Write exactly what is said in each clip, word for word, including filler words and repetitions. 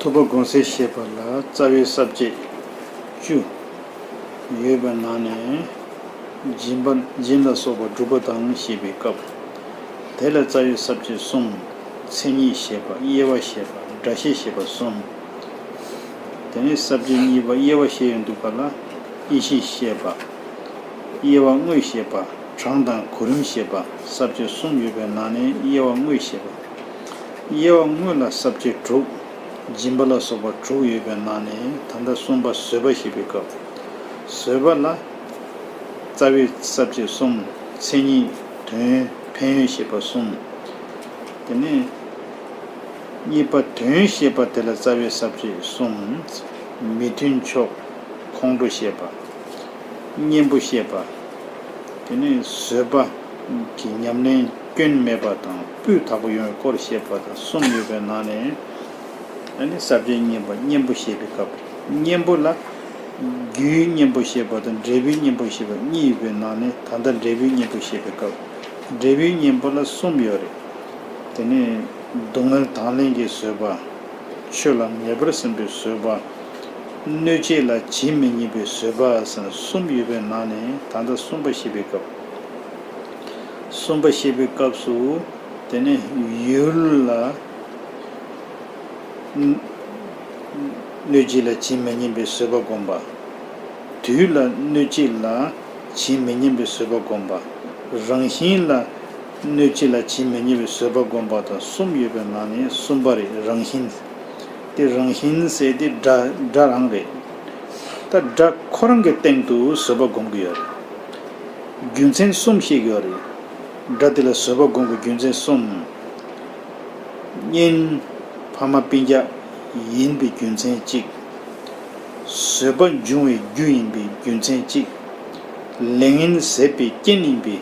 ཚོགས་པ་སྒོམ་སའི་བཤད་པ་ལ་རྩ་བའི་ས་བཅད་བཅུ་ཡོད་པའི་ནང་ནས་སྦྱིན་པ་སྦྱིན་ལ་སོགས་པ་སྒྲུབ་པ་དང་ཞེས་པའི་སྐབས། དེ་ལ་རྩ་བའི་ས་བཅད་གསུམ། མཚན་ཉིད་བཤད་པ། དབྱེ་བ་བཤད་པ། སྒྲ་བཤད་བཤད་པ་གསུམ། དེ་ནས་ས་བཅད་གཉིས་པ་དབྱེ་བ་བཤད་ཡོང་དུས་ག་ལ། དབྱེ་གཞི་བཤད་པ། དབྱེ་བ་དངོས་བཤད་པ། གྲངས་དང་གོ་རིམ་བཤད་པ། ས་བཅད་གསུམ་ཡོད་པའི་ནང་ནས་དབྱེ་བ་དངོས་བཤད་པ། དབྱེ་བ་དངོས་ལ་ས་བཅད་དྲུག། སྦྱིན་པ་ལ་སོགས་པ་དྲུག་ཡོད་པའི་ནང་ནས་ད་ལྟ་གསུམ་པ་བཟོད་པ་བཤད་པའི་སྐབས། བཟོད་པ་ལ་རྩ་བའི་ས་བཅད་གསུམ། མཚན་ཉིད། དོན། ཕན་ཡོན་བཤད་པ་གསུམ། དེ་ནས་གཉིས་པ་དོན་བཤད་པ་དེ་ལ་རྩ་བའི་ས་བཅད་གསུམ། མི་མཐུན་ཕྱོགས། ཁོང་ཁྲོ་བཤད་པ། གཉེན་པོ་བཤད་པ། དེ་ནས་བཟོད་པ་གི་ཉམས་ལེན་སྐྱོན་མེད་པ་དང་སྤུས་དག་པོ་ཡོང་བའི་སྐོར་བཤད་པ་དང་གསུམ་ཡོད་པའི་ནང་ནས། ཨ་ནི་ས་བཅད་གཉིས་པ་གཉེན་པོ་བཤད་པའི་སྐབས། གཉེན་པོ་ལ་རྒྱུའི་གཉེན་པོ་བཤད་པ་དང་འབྲས་བུའི་གཉེན་པོ་བཤད་པ་གཉིས་ཡོད་པའི་ནང་ནས་ད་ལྟ་འབྲས་བུའི་གཉེན་པོ་བཤད་པའི་སྐབས། འབྲས་བུའི་གཉེན་པོ་ལ་གསུམ་ཡོད་རེད། དེ་ནས་སྡུག་བསྔལ་དང་ལེན་གྱི་བཟོད་པ། ཆོས་ལ་ངེས་པར་སེམས་པའི་བཟོད་པ། གནོད་བྱེད་ལ་ཇི་མི་སྙམ་པའི་བཟོད་པ་ཟེར་ནས་གསུམ་ཡོད་པའི་ནང་ནས་ད་ལྟ་གསུམ་པ་བཤད་པའི་སྐབས། གསུམ་པ་བཤད་པའི་སྐབས་སུ། དེ་ནས་ཡུལ་ལ་གནོད་བྱེད་ལ་ཇི་མི་སྙམ་པའི་བཟོད་པ་བསྒོམ་པ། དུས་ལ་གནོད་བྱེད་ལ་ཇི་མི་སྙམ་པའི་བཟོད་པ་བསྒོམ་པ། རང་བཞིན་ལ་གནོད་བྱེད་ལ་ཇི་མི་སྙམ་པའི་བཟོད་པ་བསྒོམ་པ་དང་གསུམ་ཡོད་པའི་ནང་ནས་གསུམ་པ་རེད། རང་བཞིན། དེ་རང་བཞིན་ཟེར་དེ་སྒྲ་སྒྲ་རང་རེད། ད་སྒྲ་ཁོ་རང་གི་སྟེང་དུ་བཟོད་པ་བསྒོམ་གྱི་ཡོད་རེད། རྒྱུ་མཚན་གསུམ་བཤད་ཀྱི་ཡོད་རེད། སྒྲ་དེ་ལ་བཟོད་པ་བསྒོམ་གྱི་རྒྱུ་མཚན་གསུམ། གཉེན། ཕ་མ་སྤུན་ཀྱག་ཡིན་པའི་རྒྱུ་མཚན་གཅིག། བཟོད་པ་འབྱུང་བའི་རྒྱུ་ཡིན་པའི་རྒྱུ་མཚན་གཅིག། ལས་ངན་ཟད་པའི་རྐྱེན་ཡིན་པའི་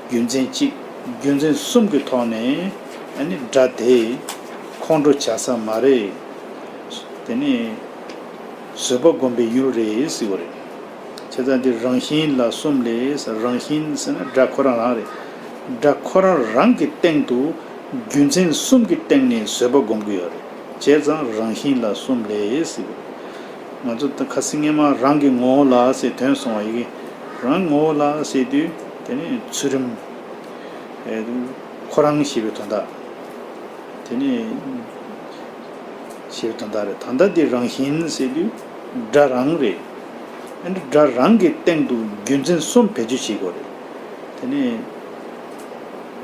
རྒྱུ་མཚན་གཅིག། རྒྱུ་མཚན་གསུམ་གྱི་ཐོག་ནས་ཨ་ནི་སྒྲ་དེ་ཁོང་ཁྲོ་བྱ་ས་མ་རེད། དེ་ནི་བཟོད་པ་བསྒོམ་པའི་ཡུལ་རེད་ཟེར་བ་རེད། བྱས་ཙང་འདི་རང་བཞིན་ལ་གསུམ་ལས། རང་བཞིན་ཟེར་ན་སྒྲ་ཁོ་རང་རང་རེད། སྒྲ་ཁོ་རང་རང་གི་སྟེང་དུ་རྒྱུ་མཚན་གསུམ་གྱི་སྟེང་ནས་བཟོད་པ་སྒོམ་གྱི་ཡོད་རེད། བྱས་ཙང་རང་བཞིན་ལ་གསུམ་ལས་ཟེར་གྱི་རེད། ང་ཚོ་ད་ཁ་སང་སྔས་མ་རང་གི་ངོ་བོ་ལ་ཟེར་དོན་སོང་བ་ཡི་གེ། རང་ངོ་བོ་ལ་ཟེར་དུས་དེ་ནི་ཚུལ་ཁྲིམས་ཁོ་རང་ཞེས་པའི་དོན་དག་དེ་ནི་ཞེས་པའི་དོན་དག་རེད། ད་ལྟ་འདི་རང་བཞིན་ཟེར་དུས་སྒྲ་རང་རེད། ཨ་ནི་སྒྲ་རང་གི་སྟེང་དུ་རྒྱུ་མཚན་གསུམ་བེད་སྤྱོད་བྱེད་དགོས་རེད། དེ་ནི་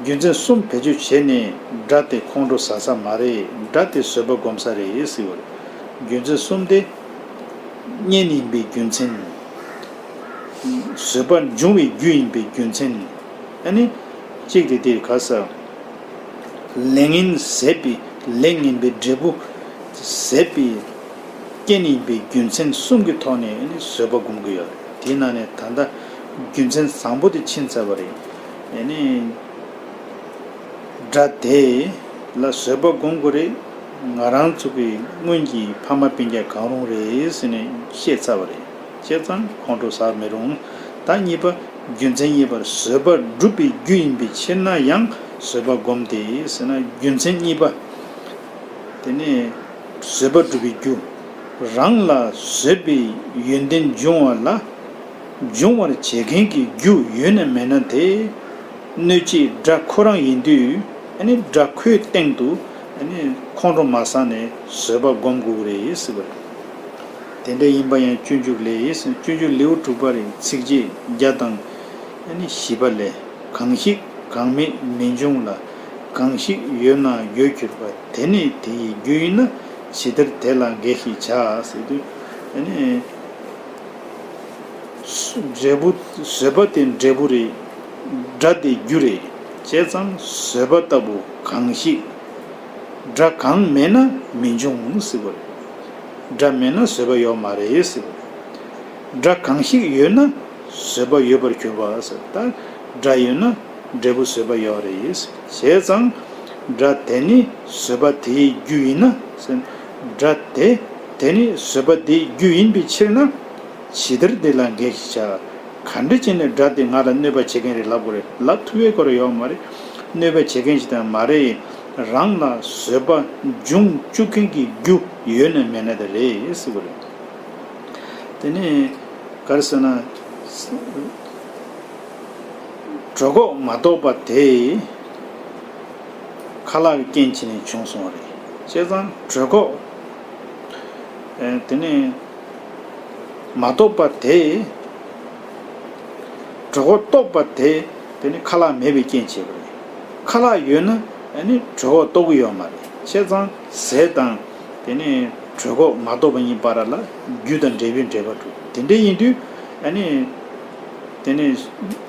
རྒྱུ་མཚན་གསུམ་བེད་སྤྱོད་བྱས་ནས་སྒྲ་དེ་ཁོང་ཁྲོ་ཟ་ས་མ་རེད། སྒྲ་དེ་བཟོད་པ་སྒོམ་ས་རེད་ཟེར་བ་རེད། རྒྱུ་མཚན་གསུམ་དེ་གཉེན་ཡིན་པའི་རྒྱུ་མཚན། བཟོད་པ་འབྱུང་བའི་རྒྱུ་ཡིན་པའི་རྒྱུ་མཚན། ཨ་ནི་གཅིག་དེ་དེ་ག་ས། ལས་ངན་ཟད་པའི་ལས་ངན་པའི་འབྲས་བུ་ཟད་པའི་རྐྱེན་ཡིན་པའི་རྒྱུ་མཚན་གསུམ་གྱི་ཐོག་ནས་ཨ་ནི་བཟོད་པ་སྒོམ་གྱི་ཡོད་རེད། དེའི་ནང་ནས་ད་ལྟ་རྒྱུ་མཚན་བཟང་པོ་དེ་ཕྱིན་ཚར་བ་རེད། ཨ་ནི་སྒྲ་དེ་ལ་བཟོད་པ་སྒོམ་དགོས་རེད། ང་རང་ཚོ་གི་སྔོན་གྱི་ཕ་མ་སྤུན་ཀྱག་གང་རུང་རེད་ཟེར་ནས་བཤད་ཚར་བ་རེད། བྱས་ཙང་ཁོང་ཁྲོ་ཟ་མི་རུང་། ད་གཉིས་པ་རྒྱུ་མཚན་གཉིས་པར་བཟོད་པ་སྒྲུབ་པའི་རྒྱུ་ཡིན་པའི་ཕྱིར་ན་ཡང་བཟོད་པ་བསྒོམ་སྟེ་ཟེར་ན་རྒྱུ་མཚན་གཉིས་པ། དེ་ནས་བཟོད་པ་སྒྲུབ་པའི་རྒྱུ། རང་ལ་བཟོད་པའི་ཡོན་ཏན་འབྱུང་བ་ལ། འབྱུང་བར་བྱེད་མཁན་གྱི་རྒྱུ་ཡོད་ན་མེད་ན་དེ། གནོད་བྱེད་སྒྲ་ཁོ་རང་ཡིན་དུས། ཨ་ནི་སྒྲ་ཁོའི་སྟེང་དུ། ཨ་ནི་ཁོང་ཁྲོ་མ་ཟ་ནས་བཟོད་པ་སྒོམ་དགོས་རེད་ཟེར་བ་རེད། དེ་འདྲ་ཡིན་པ་ཡང་སྤྱོད་འཇུག་ལས། སྤྱོད་འཇུག་ལེའུ་དྲུག་པ་རེད། ཚིགས་བཅད་བརྒྱ་དང་། ཨ་ནི་བཞི་པ་ལས། གང་ཞིག་གང་མེད་མི་འབྱུང་ལ། གང་ཞིག་ཡོད་ན་ཡོད་གྱུར་པ། དེ་ནི་དེ་ཡི་རྒྱུ་ཡིན་ན། ཇི་ལྟར་དེ་ལ་འགེགས་ཞེས་བྱ། ཟེར་དུས། ཨ་ནི། འབྲས་བུ། བཟོད་པ་དེ་འབྲས་བུ་རེད། སྒྲ་དེ་རྒྱུ་རེད། བྱས་ཙང་བཟོད་པ་ལྟ་བུ་གང་ཞིག་སྒྲ་གང་མེད་ན་མི་འབྱུང་ཟེར་བ་རེད། སྒྲ་མེད་ན་བཟོད་པ་ཡོད་མ་རེད་ཟེར་བ་རེད། སྒྲ་གང་ཞིག་ཡོད་ན་བཟོད་པ་ཡོད་པར་གྱུར་པ་ཟེར། ད་སྒྲ་ཡོད་ན་འབྲས་བུ་བཟོད་པ་ཡོད་རེད། བྱས་ཙང་སྒྲ་དེ་ནི་བཟོད་པ་དེའི་རྒྱུ་ཡིན་ན་ཟེར། སྒྲ་དེ་དེ་ནི་བཟོད་པ་དེའི་རྒྱུ་ཡིན་པའི་ཕྱིར་ན། ཇི་ལྟར་དེ་ལ་འགེགས་ཞེས་བྱ། ག་འདྲ་བྱས་ནས་སྒྲ་དེ་ང་ལ་གནོད་པ་བྱེད་མཁན་རེད་ལབ་དགོས་རེད། ལབ་ཐུབ་པའི་སྐོར་ཡོད་མ་རེད། གནོད་པ་བྱེད་མཁན་ཞིག་དང་མ་རེད། རང་ལ་བཟོད་པ་འབྱུང་བཅུག་མཁན་གྱི་རྒྱུ་ཡོད་ན་མེད་ན་དེ་རེད་ཟེར་བ་རེད། དེ་ནས་ག་རེ་ཟེར་ན། གྲོད་ཁོག་མ་དོག་པ་དེ་ཁ་ལག་གི་རྐྱེན་བྱས་ནས་བྱུང་སོང་བ་རེད། བྱས་ཙང་གྲོད་ཁོག་ཨེ་དེ་ནས་མ་དོག་པ་དེ། གྲོད་ཁོག་ལྟོགས་པ་དེ། དེ་ནི་ཁ་ལག་མེད་པའི་རྐྱེན་བྱས་པ་རེད། ཁ་ལག་ཡོད་ན་ཨ་ནི་གྲོད་ཁོག་ལྟོགས་ཀྱི་ཡོད་མ་རེད། བྱས་ཙང་ཟས་དང་དེ་ནི་གྲོད་ཁོག་མ་ལྟོགས་པ་གཉིས་བར་ལ་རྒྱུ་དང་འབྲས་བུའི་འབྲེལ་བ་འདུག་དེ་འདྲ་ཡིན་དུས་ཨ་ནི་དེ་ནི་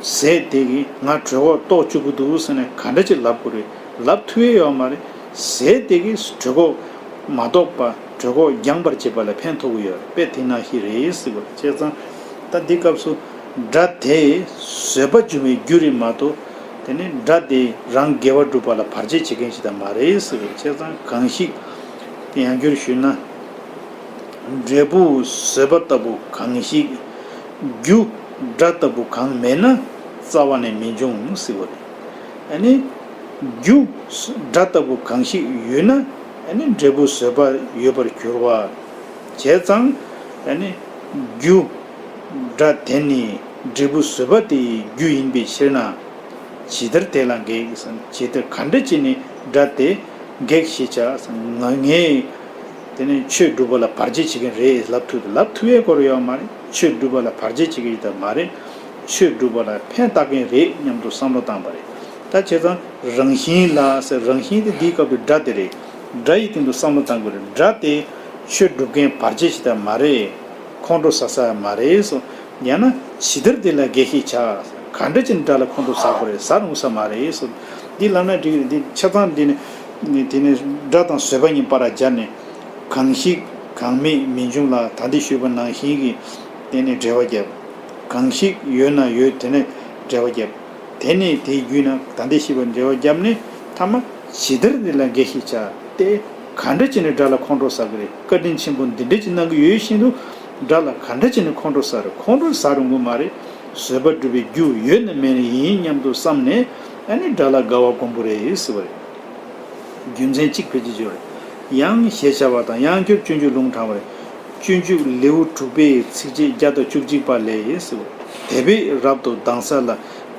ཟས་དེ་གིས་ང་གྲོད་ཁོག་ལྟོགས་བཅུག་གི་འདུག་ཟེར་ནས་ག་འདྲ་ཅིག་ལབ་དགོས་རེད། ལབ་ཐུབ་ཡས་ཡོད་མ་རེད། ཟས་དེ་གིས་གྲོད་ཁོག་མ་ལྟོགས་པ། གྲོད་ཁོག་འགྱངས་པར་བྱེད་པ་ལ་ཕན་ཐོགས་ཀྱི་ཡོད་རེད། དཔེ་དེ་ནང་བཞིན་རེད་ཟེར་བ་རེད། བྱས་ཙང་ད་འདི་སྐབས་སུ་དགྲ་དེ་བཟོད་པ་འབྱུང་བའི་རྒྱུ་རེད་མ་གཏོགས། དེ་ནི་དགྲ་དེ་རང་དགེ་བ་སྒྲུབ་པ་ལ་བར་ཆད་བྱེད་མཁན་ཞིག་ད་མ་རེད་ཟེར་བ་རེད། བྱས་ཙང་གང་ཞིག་དེ་ཡང་བསྐྱར་ཞུས་ན། འབྲས་བུ་བཟོད་པ་ལྟ་བུ་གང་ཞིག་རྒྱུ་དགྲ་ལྟ་བུ་གང་མེད་ན་རྩ་བ་ནས་མི་འབྱུང་ཟེར་བ་རེད། ཨ་ནི་རྒྱུ་དགྲ་ལྟ་བུ་གང་ཞིག་ཡོད་ན་ཨ་ནི་འབྲས་བུ་བཟོད་པ་ཡོད་པར་འགྱུར་བ། བྱས་ཙང་ཨ་ནི་རྒྱུ་དགྲ་དེ་ནི་འབྲས་བུ་བཟོད་པ་དེའི་རྒྱུ་ཡིན་པའི་ཕྱིར་ན། ཇི་ལྟར་དེ་ལ་གེགས་ཟེར་ན། ཇི་ལྟར་ག་འདྲ་བྱས་ནས་དགྲ་དེ་གེགས་ཞེས་བྱ་ཟེར་ན། ང་ངས་དེ་ནས་ཆོས་སྒྲུབ་པ་ལ་བར་ཆད་བྱེད་མཁན་རེད་ལབ་ཐུབ། ལབ་ཐུབ་ཡས་སྐོར་ཡོད་མ་རེད། ཆོས་སྒྲུབ་པ་ལ་བར་ཆད་བྱེད་མཁན་ཡོད་ད་མ་རེད། ཆོས་སྒྲུབ་པ་ལ་ཕན་བཏགས་མཁན་རེད་སྙམ་དུ་བསམ་བློ་བཏང་བ་རེད། ད་བྱས་ཙང་རང་བཞིན་ལ་ཟེར། རང་བཞིན་དེ་འདིའི་སྐབས་དུ་དགྲ་དེ་རེད། དགྲ་ཡི་སྟེང་དུ་བསམ་བློ་བཏང་དགོས་རེད། དགྲ་དེ་ཆོས་སྒྲུབ་མཁན་བར་ཆད་ཞིག་ད་མ་རེད། ཁོང་ཁྲོ་ཟ་ས་མ་རེད་སོ། ཡང་ན་ཇི་ལྟར་དེ་ལ་གེགས་ཞེས་བྱ། ག་འདྲ་ཅིག་དགྲ་ལ་ཁོང་ཁྲོ་ཟ་དགོས་རེད། ཟ་རུང་ས་མ་རེད་སོ། འདི་ལབ་ན་འགྲིག་གི་རེད། འདི་ཆ་ཚང་འདི་ནི་དེ་ནི་དགྲ་དང་བཟོད་པ་གཉིས་བར་སྦྱར་ནས། གང་ཞིག་གང་མེད་མི་འབྱུང་ལ། ད་འདི་ཞུས་པ་ནང་བཞིན་གྱི་དེ་ནི་འགྲེལ་བ་བརྒྱབ། གང་ཞིག་ཡོད་ན་ཡོད་དེ་ནས་འགྲེལ་བ་བརྒྱབ། དེ་ནས་དེའི་རྒྱུད་ན་ད་ལྟའི་ཤེས་པ་འགྲེལ་བ་བརྒྱབ་ནས་ཐ་མ་ཇི་ལྟར་འདི་ལ་གེགས་ཞེས་བྱ་སྟེ། ག་འདྲ་བྱས་ནས་དགྲ་ལ་ཁོང་ཁྲོ་ཟ་གི་རེད། བཀའ་དྲིན་ཆེན་པོ་འདི་འདྲ་ཅིག་གནང་གི་ཡོད་བཞིན་དུ་དགྲ་ལ་ག་འདྲ་བྱས་ནས་ཁོང་ཁྲོ་ཟ་རེད། ཁོང་ཁྲོ་ཟ་རུང་གི་མ་རེད། བཟོད་པ་སྒྲུབ་པའི་རྒྱུ་ཡོད་ན་མེད་ན་ཡིན་སྙམ་དུ་བསམ་ནས་ཨ་ནི་དགྲ་ལ་དགའ་བ་སྒོམ་དགོས་རེད་ཟེར་བ་རེད། རྒྱུ་མཚན་གཅིག་ཕལ་ཆེར་བརྗོད་རེད། ཡང་ཞེས་བྱ་བ་དང་། ཡང་བསྐྱར་སྤྱོད་འཇུག་ལུང་དྲངས་པ་རེད། སྤྱོད་འཇུག་ལེའུ་དྲུག་པའི་ཚིགས་བཅད་བརྒྱ་དང་བཅུ་གཅིག་པ་ལས་ཟེར། དེ་བས་རབ་ཏུ་སྡང་ས་ལ་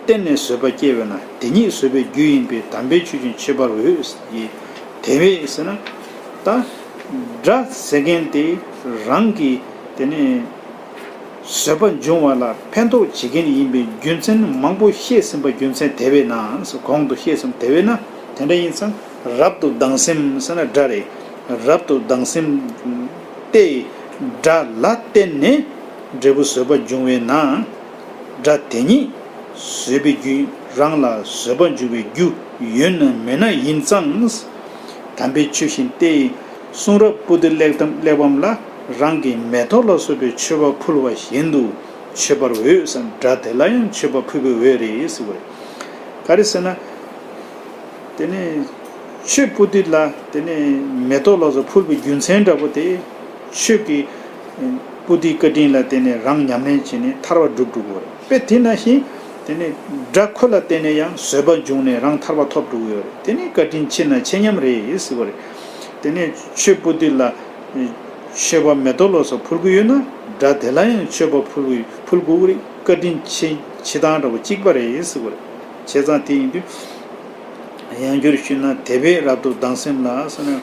བརྟེན་ནས་བཟོད་པ་སྐྱེ་བས་ན། དེ་ཉིད་བཟོད་པའི་རྒྱུ་ཡིན་པས་དམ་པའི་ཆོས་ཀྱང་མཆོད་པར་འོས། དེ་བས་ཟེར་ན། ད་དགྲ་ཟེར་མཁན་དེ་རང་གི་དེ་ནས་བཟོད་པ་འབྱུང་བ་ལ་ཕན་ཐོགས་བྱེད་མཁན་ཡིན་པའི་རྒྱུ་མཚན་མང་པོ་བཤད་ཟིན་པ། རྒྱུ་མཚན་དེ་བས་ན་གོང་དུ་བཤད་ཟིན་པ་དེ་བས་ན། དེ་འདྲ་ཡིན་ཙང་རབ་ཏུ་སྡང་སེམས་ཟེར་ན་དགྲ་རེད། རབ་ཏུ་སྡང་སེམས་ཏེ། དགྲ་ལ་བརྟེན་ནས་འབྲས་བུ་བཟོད་པ་འབྱུང་བས་ན། དགྲ་དེ་ཉིད་བཟོད་པའི་རྒྱུ། རང་ལ་བཟོད་པ་འབྱུང་བའི་རྒྱུ་ཡོད་ན་མེད་ན་ཡིན་ཙང་། དམ་པའི་ཆོས་བཞིན་ཏེ། གསུང་རབ་པོ་ཏི་གླེགས་བམ་གླེགས་བམ་ལ། རང་གི་མེ་ཏོག་ལ་སོགས་པའི་མཆོད་པ་ཕུལ་བ་བཞིན་དུ་མཆོད་པར་འོས་སམ། དགྲ་དེ་ལ་ཡང་མཆོད་པ་ཕུལ་བའི་འོས་རེད་ཟེར་བ་རེད། ག་རེ་ཟེར་ན། དེ་ནས་ཆོས་པོ་ཏི་ལ་དེ་ནས་མེ་ཏོག་ལ་སོགས་ཕུལ་བའི་རྒྱུ་མཚན་འདྲ་པོ་དེ། ཆོས་ཀྱི་པོ་ཏིའི་བཀའ་དྲིན་ལ་བརྟེན་ནས་རང་ཉམས་ལེན་བྱས་ནས་ཐར་པ་སྒྲུབ་འགྲོ་གི་རེད། དཔེ་དེ་ནང་བཞིན་དེ་ནས་དགྲ་ཁོ་ལ་བརྟེན་ནས་ཡང་བཟོད་པ་འབྱུང་ནས་རང་ཐར་པ་ཐོབ་འགྲོ་གི་ཡོད་རེད། དེ་ནི་བཀའ་དྲིན་ཆེ་ན་ཆེ་མཉམ་རེད་ཟེར་བ་རེད། དེ་ནས་ཆོས་པོ་ཏི་ལ་མཆོད་པ་མེ་ཏོག་ལ་སོགས་ཕུལ་གྱི་ཡོད་ན་དགྲ་དེ་ལ་ཡང་མཆོད་པ་ཕུལ་ཕུལ་དགོས་ཀྱི་རེད། བཀའ་དྲིན་ཆེ་ཆེ་སྟངས་འདྲ་པོ་གཅིག་པ་རེད་ཟེར་བ་རེད། བྱས་ཙང་དེ་ཡིན་དུས། ཡང་བསྐྱར་ཞུས་ན། དེ་བས་རབ་ཏུ་སྡང་སེམས་ལ་ཟེར་ན།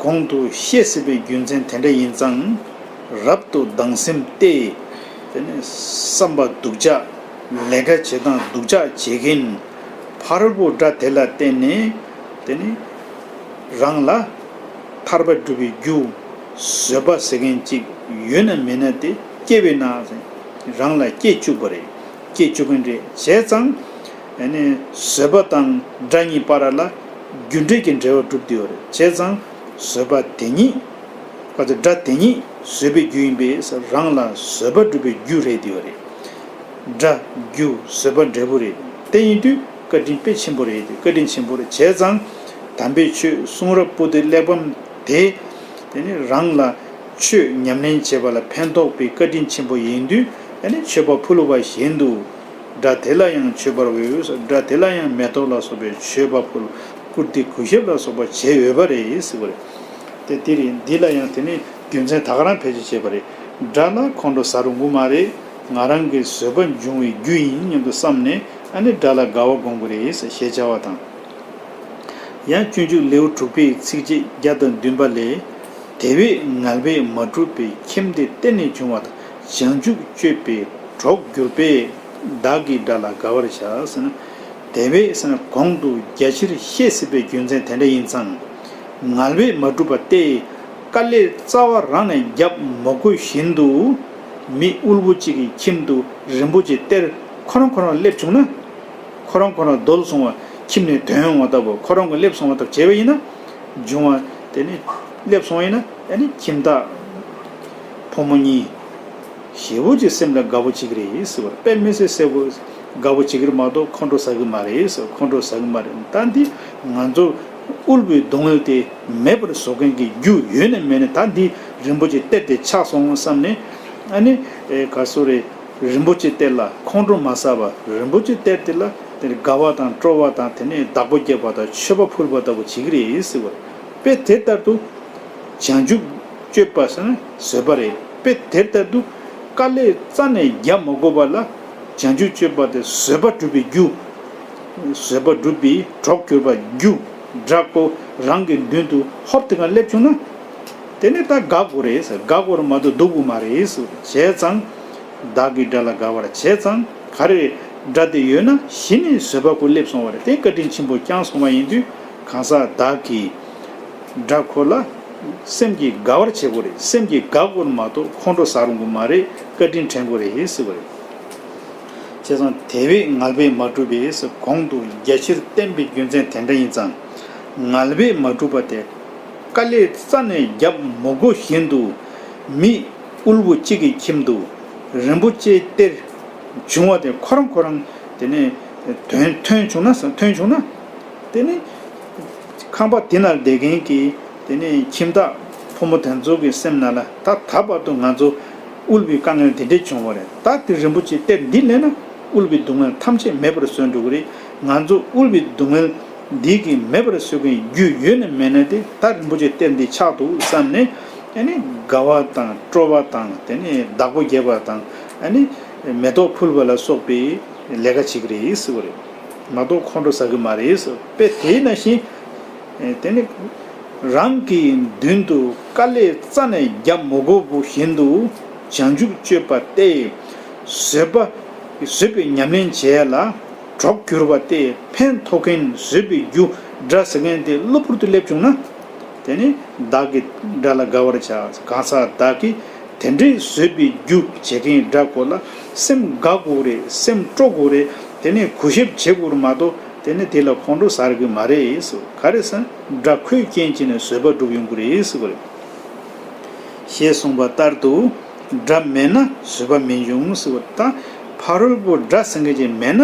གོང་དུ་བཤད་ཟིན་པའི་རྒྱུ་མཚན་དེ་འདྲ་ཡིན་ཙང་། རབ་ཏུ་སྡང་སེམས་ཏེ། དེ་ནི་བསམ་པ་སྡུག་ཅག་ལས་ཀ་བྱེད་སྟངས་སྡུག་ཅག་བྱེད་མཁན་ཕལ་པོ་དགྲ་དེ་ལ་བརྟེན་ནས་དེ་ནི་རང་ལ་ཐར་པ་སྒྲུབ་པའི་རྒྱུ་བཟོད་པ་ཟེར་མཁན་ཅིག་ཡོད་ན་མེད་ན་དེ་སྐྱེ་བས་ན་རང་ལ་སྐྱེ་བཅུག་པ་རེད། སྐྱེ་བཅུག་མཁན་རེད། བྱས་ཙང་། ཨ་ནི་བཟོད་པ་དང་དགྲ་གཉིས་བར་ལ་རྒྱུ་འབྲས་ཀྱི་འབྲེལ་བ་གྲུབ་བསྡད་ཡོད་རེད། བྱས་ཙང་བཟོད་པ་དེ་ཉིད། ཁ་ཚ་དགྲ་དེ་ཉིད་བཟོད་པའི་རྒྱུ་ཡིན་པས་རང་ལ་བཟོད་པ་སྒྲུབ་པའི་རྒྱུ་རེད་བསྡད་ཡོད་རེད། དགྲ་རྒྱུ་བཟོད་པ་འབྲས་བུ་རེད། དེ་ཡིན་དུས་བཀའ་དྲིན་དཔེ་ཆེན་པོ་རེད། བཀའ་དྲིན་ཆེན་པོ་རེད། བྱས་ཙང་དམ་པའི་ཆོས་གསུང་རབ་པོ་ཏི་གླེགས་བམ་དེ། དེ་ནི་རང་ལ་ཆོས་ཉམས་ལེན་བྱེད་པ་ལ་ཕན་ཐོགས་པའི་བཀའ་དྲིན་ཆེན་པོ་ཡིན་དུས། ཨ་ནི་མཆོད་པ་ཕུལ་བ་བཞིན་དུ། དགྲ་དེ་ལ་ཡང་མཆོད་པར་འོས། དགྲ་དེ་ལ་ཡང་མེ་ཏོག་ལ་སོགས་པའི་མཆོད་པ་ཕུལ། བཀུར་སྟི་གུས་ཞབས་ལ་སོགས་པ་བྱས་ཡོད་པ་རེད་ཟེར་བ་རེད། དེ་དེ་རེད། འདི་ལ་ཡང་དེ་ནས་རྒྱུ་མཚན་ད་ག་རང་བེད་སྤྱོད་བྱས་པ་རེད། དགྲ་ལ་ཁོང་ཁྲོ་ཟ་རུང་གི་མ་རེད། ང་རང་གི་བཟོད་པ་འབྱུང་བའི་རྒྱུ་ཡིན་སྙམ་དུ་བསམས་ནས་ཨ་ནི་དགྲ་ལ་དགའ་བ་སྒོམ་དགོས་རེད་ཞེས་བྱ་བ་དང་། ཡང་སྤྱོད་འཇུག་ལེའུ་དྲུག་པའི་ཚིགས་བཅད་བརྒྱ་དང་བདུན་པ་ལས། དེ་བས་ངལ་བས་མ་གྲུབ་པའི་ཁྱིམ་དེ་གཏེར་ནས་བྱུང་བ་དང་། བྱང་ཆུབ་སྤྱོད་པའི་གྲོགས་གྱུར་པས། བདག་གིས་དགྲ་ལ་དགའ་བར་བྱ་ཟེར་ན། དེ་བས་ཟེར་ན་གོང་དུ་རྒྱ་ཆེར་བཤད་སྲིད་པའི་རྒྱུ་མཚན་དེ་འདྲ་ཡིན་ཙང་། ངལ་བས་མ་གྲུབ་པ་སྟེ། དཀའ་ལས་རྩ་བ་རང་ནས་བརྒྱབ་མ་དགོས་བཞིན་དུ། མི་དབུལ་པོ་གཅིག་གི་ཁྱིམ་དུ་རིན་པོ་ཆེ་གཏེར་ཁོ་རང་ཁོ་རང་སླེབས་བྱུང་ན། ཁོ་རང་ཁོ་རང་རྡོལ་སོང་བ་ཁྱིམ་ནས་ཐོན་ཡོང་བ་ལྟ་བུ། ཁོ་རང་གི་སླེབས་སོང་བ་ལྟ་བུ་བྱས་པ་ཡིན་ན། འབྱུང་བ་དེ་ནི་སླེབས་སོང་བ་ཡིན་ན་ཨ་ནི་ཁྱིམ་བདག་ཕོ་མོ་གཉིས་ཞེ་པོ་ཅིག་སེམས་ལ་དགའ་པོ་བྱེད་ཀྱི་རེད་ཟེར་བ། དཔེ་མི་སྲིད་གསལ་པོ་དགའ་པོ་བྱེད་ཀྱི་རེད་མ་གཏོགས་ཁོང་ཁྲོ་ཟ་གི་མ་རེད་ཟེར། ཁོང་ཁྲོ་ཟ་གི་མ་རེད། ད་འདི་ང་ཚོ་དབུལ་པོའི་སྡུག་བསྔལ་དེ་མེད་པར་བཟོ་མཁན་གྱི་རྒྱུ་ཡོད་ནས་མེད་ནས། ད་འདི་རིན་པོ་ཆེ་གཏེར་དེ་ཆག་སོང་བསམ་ནས་ཨ་ནི་ཨེ་ག་སོ་རེད། རིན་པོ་ཆེ་གཏེར་ལ་ཁོང་ཁྲོ་མ་ཟ་བར། རིན་པོ་ཆེ་གཏེར་དེ་ལ་དེ་དགའ་བ་དང་སྤྲོ་བ་དང་། དེ་ནས་བདག་པོ་རྒྱབ་པ་དང་མཆོད་པ་ཕུལ་བ་ལྟ་བུ་བྱེད་ཀྱི་རེད་ཟེར་བ། དཔེ་དེ་ལྟར་དུ་བྱང་ཆུབ་སྤྱོད་པ་ཟེར་ན་བཟོད་པ་རེད། དཔེ་དེ་ལྟར་དུ་དཀའ་ལས་རྩ་ནས་རྒྱག་མ་དགོས་པ་ལ་བྱང་ཆུབ་སྤྱོད་པ་དེ་བཟོད་པ་སྒྲུབ་པའི་རྒྱུ། བཟོད་པ་སྒྲུབ་པའི་གྲོགས་གྱུར་པ་རྒྱུ། དགྲ་ཁོ་རང་གི་མདུན་དུ་ཧོབ་དེ་ག་སླེབས་བྱུང་ན། དེ་ནས་ད་དགའ་དགོས་རེད་ཟེར། དགའ་དགོས་རེད་མ་གཏོགས་སྡུག་དགོས་མ་རེད་ཟེར། བྱས་ཙང་། བདག་གིས་དགྲ་ལ་དགའ་བར་བྱས་ཙང་། ག་རེ་རེད། དགྲ་དེ་ཡོད་ན་གཞི་ནས་བཟོད་པ་ཁོ་སླེབས་སོང་བ་རེད། དེ་བཀའ་དྲིན་ཆེན་པོ་བསྐྱངས་སོང་བ་ཡིན་དུས། གང་ཟག་བདག་གིས་དགྲ་ཁོ་ལ་སེམས་ཀྱིས་དགའ་བར་བྱེད་དགོས་རེད། སེམས་ཀྱིས་དགའ་དགོས་རེད་མ་གཏོགས་ཁོང་ཁྲོ་ཟ་རུང་གི་མ་རེད། བཀའ་དྲིན་དྲན་དགོས་རེད་ཟེར་བ་རེད། བྱས་ཙང་དེ་བས་ངལ་བས་མ་གྲུབ་པས་ཟེར་གོང་དུ་རྒྱ་ཆེར་བསྟན་པའི་རྒྱུ་མཚན་དེ་འདྲ་ཡིན་ཙང་། ངལ་བས་མ་གྲུབ་པ་སྟེ། དཀའ་ལས་རྩ་ནས་རྒྱབ་མ་དགོས་བཞིན་དུ། མི་དབུལ་པོ་གཅིག་གི་ཁྱིམ་དུ་རིན་པོ་ཆེ་གཏེར་བྱུང་བ་དེ་ཁོ་རང་ཁོ་རང་དེ་ནས་ཐོན་ཐོན་བྱུང་ན་ཐོན་བྱུང་ན། དེ་ནི་ཁང་པ་དེ་ན་བསྡད་མཁན་གྱི་དེ་ནས་ཁྱིམ་བདག་ཕོ་མོ་དེ་ཚོ་གི་སེམས་ནང་ལ། ད་ད་བར་དུ་ང་ཚོ་དབུལ་བའི་དཀའ་ངལ་དེ་འདྲས་བྱུང་བ་རེད། ད་དེ་རིན་པོ་ཆེ་གཏེར་འདི་ལེན་ན་དབུལ་བའི་སྡུག་བསྔལ་ཐམས་ཅད་མེད་པར་བཟོས་འགྲོ་གི་རེད། ང་ཚོ་དབུལ་བའི་སྡུག་བསྔལ་འདི་གིས་མེད་པར་བཟོ་མཁན་རྒྱུ་ཡོད་ན་མེད་ན་དེ། ད་རིན་པོ་ཆེ་གཏེར་འདི་ཆག་འདུག་བསམ་ནས། ཨ་ནི་དགའ་བ་དང་སྤྲོ་བ་དང་། དེ་ནས་བདག་པོ་རྒྱབ་པ་དང་། ཨ་ནི་མེ་ཏོག་ཕུལ་བ་ལ་སོགས་པའི་ལས་ཀ་བྱེད་ཀྱི་རེད་ཟེར་བ་རེད། མ་གཏོགས་ཁོང་ཁྲོ་ཟ་གི་མ་རེད་ཟེར། དཔེ་དེ་ནང་བཞིན། དེ་ནི་རང་གི་མདུན་དུ་དཀའ་ལས་རྩ་ནས་རྒྱབ་མ་དགོས་པ་བཞིན་དུ་བྱང་ཆུབ་སྤྱོད་པ་སྟེ། བཟོད་པ། བཟོད་པའི་ཉམས་ལེན་བྱེད་ཡ་ལ་གྲོགས་གྱུར་པ་སྟེ། ཕན་ཐོགས་མཁན་བཟོད་པའི་རྒྱུ་དགྲ་ཟེར་མཁན་དེ་གློ་བུར་དུ་སླེབས་བྱུང་ན། དེ་ནི་བདག་གིས་དགྲ་ལ་དགའ་བར་བྱ། གང་ཟག་བདག་གིས་དེ་འདྲའི་བཟོད་པའི་རྒྱུ་བྱེད་མཁན་དགྲ་ཁོ་ལ་སེམས་དགའ་དགོས་རེད། སེམས་སྤྲོ་དགོས་རེད། དེ་ནས་གུས་ཞབས་བྱེད་དགོས་རེད་མ་གཏོགས། དེ་ནས་དེ་ལ་ཁོང་ཁྲོ་ཟ་གི་མ་རེད་ཟེར། ག་རེ་ཟེར་ན་དགྲ་ཁོས་རྐྱེན་བྱས་ནས་བཟོད་པ་སྒྲུབ་ཡོང་གི་རེད་ཟེར་བ་རེད། ཞེས་གསུངས་པ་ལྟར་དུ། དགྲ་མེད་ན་བཟོད་པ་མི་འབྱུང་ཟེར་བ། ད་ཕ་རོལ་པོ་དགྲ་ཟེར་མཁན་ཅིག་མེད་ན།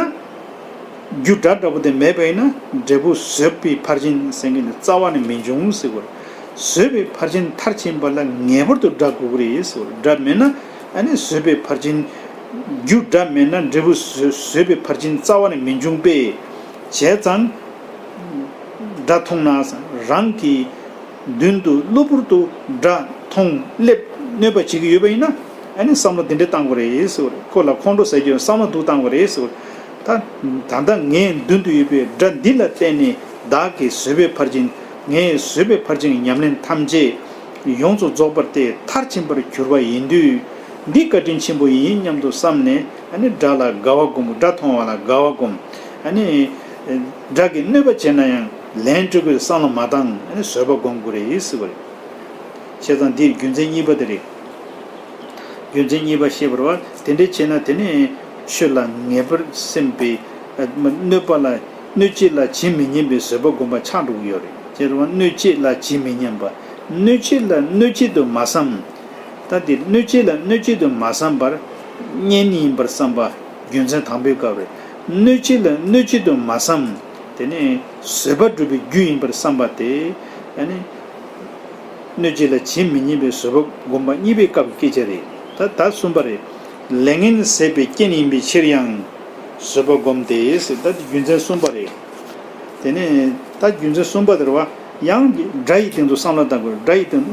རྒྱུ་དགྲ་འདྲ་པོ་དེ་མེད་པ་ཡིན་ན་འབྲས་བུ་བཟོད་པའི་ཕར་ཕྱིན་ཟེར་མཁན་དེ་རྩ་བ་ནས་མི་འབྱུང་ཟེར་བ་རེད། བཟོད་པའི་ཕར་ཕྱིན་མཐར་ཕྱིན་པ་ལ་ངེས་པར་དུ་དགྲ་དགོས་ཀྱི་རེད་ཟེར་བ་རེད། དགྲ་མེད་ན་ཨ་ནི་བཟོད་པའི་ཕར་ཕྱིན། རྒྱུ་དགྲ་མེད་ན་འབྲས་བུ་བཟོད་བཟོད་པའི་ཕར་ཕྱིན་རྩ་བ་ནས་མི་འབྱུང་པས། བྱས་ཙང་། དགྲ་མཐོང་ན་རང་གི་མདུན་དུ་གློ་བུར་དུ་དགྲ་མཐོང་སླེབས་གནོད་པ་བྱེད་ཀྱི་ཡོད་པ་ཡིན་ན། ཨ་ནི་བསམ་བློ་འདི་འདྲ་བཏང་དགོས་རེད་ཟེར་བ་རེད། ཁོ་ལ་ཁོང་ཁྲོ་ཟ་རྒྱུ་བསམ་བློ་འདུག་བཏང་དགོས་རེད་ཟེར་བ་རེད། ད་ད་ལྟ་ངའི་མདུན་དུ་ཡོད་པའི་དགྲ་འདི་ལ་བརྟེན་ནས་བདག་གིས་བཟོད་པའི་ཕར་ཕྱིན། ངས་བཟོད་པའི་ཕར་ཕྱིན་གྱི་ཉམས་ལེན་ཐམས་ཅད་ཡོངས་སུ་རྫོགས་པར་ཏེ་མཐར་ཕྱིན་པར་གྱུར་པ་ཡིན་དུས། འདི་བཀའ་དྲིན་ཆེན་པོ་ཡིན་སྙམ་དུ་བསམས་ནས། ཨ་ནི་དགྲ་ལ་དགའ་བ་སྒོམ། དགྲ་མཐོང་བ་ལ་དགའ་བ་སྒོམ། ཨ་ནི་དགྲ་གིས་གནོད་པ་བྱས་ན་ཡང་ལན་སྤྲོད་དགོས་བསམ་བློ་མ་བཏང་། ཨ་ནི་བཟོད་པ་སྒོམ་དགོས་རེད་ཟེར་བ་རེད། བྱས་ཙང་འདིར་རྒྱུ་མཚན་གཉིས་པ་དེ་རེད། རྒྱུ་མཚན་གཉིས་པ་བཤད་པར་བ། དེ་འདྲ་བྱས་ན་དེ་ནི་ཆོས་ལ་ངེས་པར་སེམས་པའི། ཨ་གནོད་པ་ལ། གནོད་བྱེད་ལ་ཇི་མི་སྙམ་པའི་བཟོད་པ་སྒོམ་པ་ཆགས་འགྲོ་གི་ཡོད་རེད། བྱས་ཙང་གནོད་བྱེད་ལ་ཇི་མི་སྙམ་པ། གནོད་བྱེད་ལ་གནོད་བྱེད་དུ་མ་བསམ། ད་དེ་གནོད་བྱེད་ལ་གནོད་བྱེད་དུ་མ་བསམ་པར། གཉེན་ཡིན་པར་བསམ་པ། རྒྱུ་མཚན་དང་པོའི་སྐབས་རེད། གནོད་བྱེད་ལ་གནོད་བྱེད་དུ་མ་བསམ། དེ་ནས་བཟོད་པ་སྒྲུབ་པའི་རྒྱུ་ཡིན་པར་བསམ་པ་དེ། ཨ་ནི། གནོད་བྱེད་ལ་ཇི་མི་སྙམ་པའི་བཟོད་པ་སྒོམ་པ་གཉིས་པའི་སྐབས་ཀྱི་སྐད་ཆ་རེད། ད་ད་གསུམ་པ་རེད། ལས་ངན་ཟད་པའི་རྐྱེན་ཡིན་པའི་ཕྱིར་ཡང་བཟོད་པ་སྒོམ་སྟེ་ཟེར། ད་དེ་རྒྱུ་མཚན་གསུམ་པ་རེད། དེ་ནས་ ད་རྒྱུ་མཚན་གསུམ་པ་དེ་རེད་བ། ཡང་སྒྲ་ཡི་སྟེང་དུ་བསམ་བློ་བཏང་དགོས། སྒྲ་ཡི་སྟེང་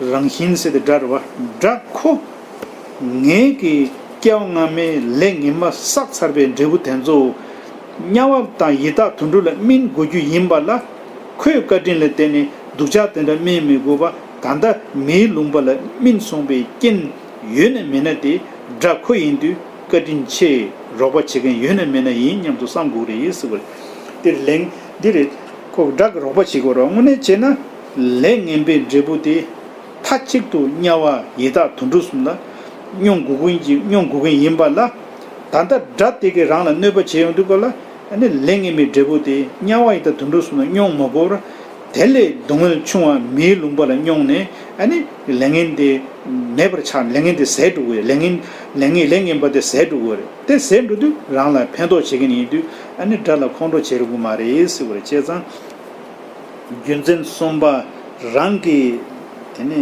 དུ་རང་བཞིན་ཟེར་ཏེ་སྒྲ་རེད་བ། སྒྲ་ཁོ། ངེད་ཀྱི་སྐྱེ་བ་སྔ་མའི་ལས་ངན་པ་བསགས་ཚར་བའི་འབྲས་བུ་དེ་ཚོ། དམྱལ་བ་དང་ཡི་དྭགས་དུད་འགྲོ་ལ་སྨིན་དགོས་རྒྱུ་ཡིན་པ་ལ། ཁོས་བཀའ་དྲིན་ལ་བརྟེན་ནས་སྡུག་ཅག་དེ་འདྲ་སྨིན་མི་དགོས་པ། ད་ལྟ་མིའི་ལུང་པ་ལ་སྨིན་སོང་བའི་རྐྱེན་ཡོད་ན་མེད་ན་དེ། སྒྲ་ཁོ་ཡིན་དུས་བཀའ་དྲིན་ཆེ། རོགས་པ་བྱེད་མཁན་ཡོད་ན་མེད་ན་ཡིན་སྙམ་དུ་བསམ་དགོས་རེད་ཟེར་བ་རེད། དེ་ལན་འདི་རེད། ཁོ་སྒྲ་གི་རོགས་པ་བྱེད་དགོས་རེད། དངོས་གནས་བྱས་ན་ལས་ངན་པའི་འབྲས་བུ་དེ། མཐའ་གཅིག་ཏུ་དམྱལ་བ་ཡི་དྭགས་དུད་འགྲོ་གསུམ་ལ་མྱོང་དགོས་ཀྱི་མྱོང་དགོས་ཀྱི་ཡིན་པ་ལ། ད་ལྟ་སྒྲ་དེ་གིས་རང་ལ་གནོད་པ་བྱེད་ཡོང་དུས་སྐབས་ལ། ཨ་ནི་ལས་ངན་པའི་འབྲས་བུ་དེ་དམྱལ་བ་ཡི་དྭགས་དུད་འགྲོ་གསུམ་ལ་མྱོང་མ་དགོས་པར། དེ་ལས་སྡུག་བསྔལ་ཆུང་བ་མིའི་ལུང་པ་ལ་མྱོང་ནས། ཨ་ནི་ལས་ངན་དེ་མེད་པར་ཆགས། ལས་ངན་དེ་ཟད་འགྲོ་གི་ཡོད། ལས་ངན་ལས་ངན་ལས་ངན་པ་དེ་ཟད་འགྲོ་གི་ཡོད་རེད། དེ་ཟད་འགྲོ་དུས་རང་ལ་ཕན་ཐོགས་བྱེད་མཁན་ཡིན་དུས། ཨ་ནི་སྒྲ་ལ་ཁོང་ཁྲོ་བྱེད་རུང་གི་མ་རེད་ཟེར་བ་རེད། བྱས་ཙང་། རྒྱུ་མཚན་གསུམ་པ། རང་གིས་དེ་ནི་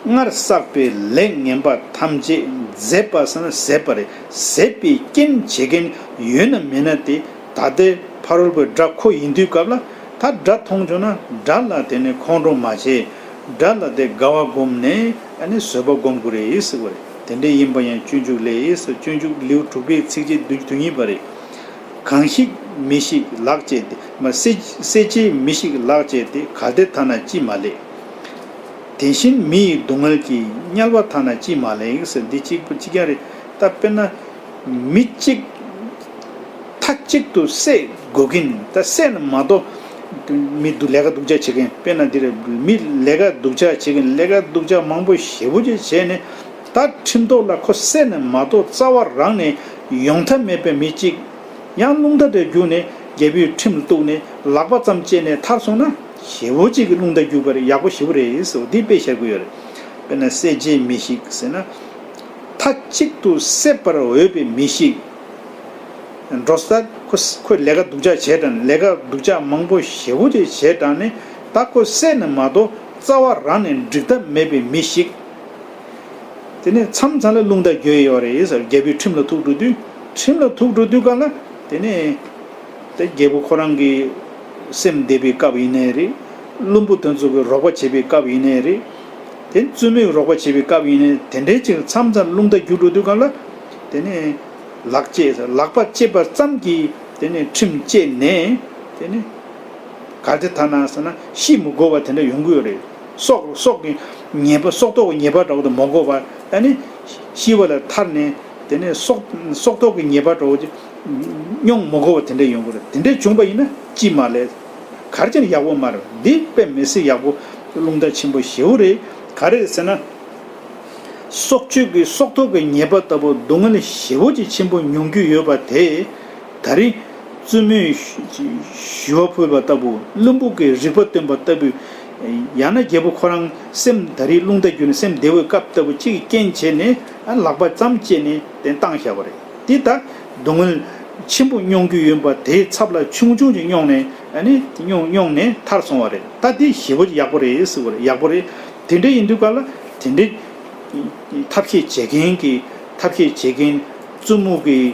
སྔར་བསགས་པའི་ལས་ངན་པ་ཐམས་ཅད་ཟད་པ་ཟེར་ན་ཟད་པ་རེད། ཟད་པའི་རྐྱེན་བྱེད་མཁན་ཡོད་ན་མེད་ན་དེ། ད་ལྟའི་ཕ་རོལ་པོའི་སྒྲ་ཁོ་ཡིན་དུས་སྐབས་ལ། ད་སྒྲ་མཐོང་བྱུང་ན་སྒྲ་ལ་དེ་ནི་ཁོང་ཁྲོ་མ་བྱེད། སྒྲ་ལ་དེ་དགའ་བ་བསྒོམས་ནས། ཨ་ནི་བཟོད་པ་བསྒོམ་དགོས་རེད་ཟེར་བ་རེད། དེ་འདྲ་ཡིན་པ་ཡང་སྤྱོད་འཇུག་ལས་ཟེར། སྤྱོད་འཇུག་ལེའུ་དྲུག་པའི་ཚིགས་བཅད་བདུན་ཅུ་དོན་གཉིས་པ་རེད། གང་ཞིག་མི་ཤིགས་ལག་བཅད་དེ། མ་བསད་བསད་བྱས་མི་ཤིགས་ལག་བཅད་དེ། གལ་ཏེ་ཐ་ན་ཅིས་མ་ལེགས། དེ་བཞིན་མི་ཡི་སྡུག་བསྔལ་གྱིས། དམྱལ་བ་ཐ་ན་ཅིས་མ་ལེགས་ཟེར། འདི་གཅིག་པ་གཅིག་རྐྱང་རེད། ད་དཔེར་ན། མི་གཅིག་མཐའ་གཅིག་ཏུ་བསད་དགོས་ཀྱིན། ད་བསད་ན་མ་གཏོགས། མི་སྡུག་ལས་ཀ་སྡུག་ཅག་བྱེད་མཁན། དཔེར་ན་འདི་རེད། མི་ལས་ཀ་སྡུག་ཅག་བྱེད་མཁན། ལས་ཀ་སྡུག་ཅག་མང་པོ་ཞེ་པོ་ཅིག་བྱས་ནས། ད་ཁྲིམས་ཐོག་ལ་ཁོ་བསད་ན་མ་གཏོགས་རྩ་བ་རང་ནས་ཡོང་ཐབས་མེད་པའི་མི་གཅིག། ཡང་རླུང་རྟ་དེར་རྒྱུགས་ནས་རྒྱལ་པོའི་ཁྲིམས་ལ་གཏུགས་ནས་ལག་པ་ཙམ་བཅད་ནས་ཐར་སོང་ན། ཞེ་པོ་ཅིག་གི་རླུང་རྟ་རྒྱུག་པ་རེད། ཡག་པོ་ཞེ་པོ་རེད་ཟེར་བ་འདི་དཔེ་བཞག་གི་ཡོད་རེད། དཔེར་ན་བསད་བྱས་མི་ཤིགས་ཟེར་ན། མཐའ་གཅིག་ཏུ་བསད་པར་འོས་པའི་མི་ཞིག། འགྲོ་ས་ཁོ་ཁོས་ལས་ཀ་སྡུག་ཅག་བྱས་དྲགས་ནས། ལས་ཀ་སྡུག་ཅག་མང་པོ་ཞེ་པོ་ཅིག་བྱས་དྲགས་ནས། ད་ཁོ་བསད་ན་མ་གཏོགས་རྩ་བ་རང་ནས་འགྲིག་ཐབས་མེད་པའི་མི་ཞིག། དེ་ནས་མཚམས་མཚམས་ལ་རླུང་རྟ་རྒྱུག་ཡོད་རེད་ཟེར། རྒྱལ་པོའི་ཁྲིམས་ལ་ཐུག་འགྲོ་དུས། ཁྲིམས་ལ་ཐུག་འགྲོ་དུས་སྒང་ལ། དེ་ནས་དེ་རྒྱལ་པོ་ཁོ་རང་གི་སེམས་བདེ་བའི་སྐབས་ཡིན་ནའི་རེད། བློན་པོ་དེ་ཚོ་གི་རོགས་པ་བྱེད་པའི་སྐབས་ཡིན་ནའི་རེད། དེ་བཙུན་མོའི་རོགས་པ་བྱེད་པའི་སྐབས་ཡིན་ནའི། དེ་འདྲའི་ཅིག་མཚམས་མཚམས་རླུང་རྟ་རྒྱུག་འགྲོ་དུས་སྒང་ལ། དེ་ནས་ལག་བཅད་ཟེར། ལག་པ་བཅད་པ་ཙམ་གྱིས་དེ་ནས་ཁྲིམས་བཅད་ནས། དེ་ནས་གལ་ཏེ་ཐ་ན་ཟེར་ན་ཤི་མི་དགོས་པ་དེ་འདྲ་ཡོང་གི་ཡོད་རེད། སྲོག་སྲོག་གི་ཉེས་པ། སྲོག་ཐོག་གི་ཉེས་པ་འདྲ་བོ་དེ་མ་དགོས་པ། ཨ་ནི་ཤི་བ་ལས་ཐར་ནས། དེ་ནས་སྲོག་སྲོག་ཐོག་གི་ཉེས་པ་འདྲ་བོ་ཅིག་མྱོང་མ་དགོས་པ་དེ་འདྲ་ཡོང་གི་རེད། དེ་འདྲ་བྱུང་པ་ཡིན་ན་ཅིས་མ་ལེགས། ག་རེ་བྱས་ན་ཡག་པོ་མ་རེད། འདི་དཔེ་མི་སྲིད་ཡག་པོ། རླུང་རྟ་ཆེན་པོ་ཞེ་པོ་རེད། ག་རེ་རེད་ཟེར་ན། སྲོག་གཅོད་ཀྱི་སྲོག་ཐོག་གི་ཉེས་པ་ལྟ་བུ་སྡུག་བསྔལ་ཞེ་པོ་ཅིག་ཆེན་པོ་མྱོང་རྒྱུ་ཡོད་པ་དེ། ད་རེས་བཙུན་མོས་ཞུ་བ་ཕུལ་བ་ལྟ་བུ། བློན་པོ་གིས་རིག་པ་སྟོན་པ་ལྟ་བུ། ཡང་ན་རྒྱལ་པོ་ཁོ་རང་སེམས་ད་རེས་རླུང་རྟ་རྒྱུག་ནས་སེམས་བདེ་བའི་སྐབས་ལྟ་བུ་ཅིག་གི་རྐྱེན་བྱས་ནས། ཨ། ལག་པ་ཙམ་བཅད་ནས་དེ་བཏང་བཞག་པ་རེད། དེ་ད་སྡུག་བསྔལ་ཆེན་པོ་མྱོང་རྒྱུ་ཡོད་པ་དེའི་ཚབ་ལ་ཆུང་ཆུང་ཅིག་མྱོང་ནས། ཨ་ནི་མྱོང་མྱོང་ནས་ཐར་སོང་བ་རེད། ད་དེ་ཞེ་པོ་ཡག་པོ་རེད་ཟེར་བ་རེད། ཡག་པོ་རེད། དེ་འདྲ་ཡིན་དུས་སྒང་ལ། དེ་འདྲའི་ཐབས་ཤེས་བྱེད་མཁན་གྱི། ཐབས་ཤེས་བྱེད་མཁན་བཙུན་མོ་གི་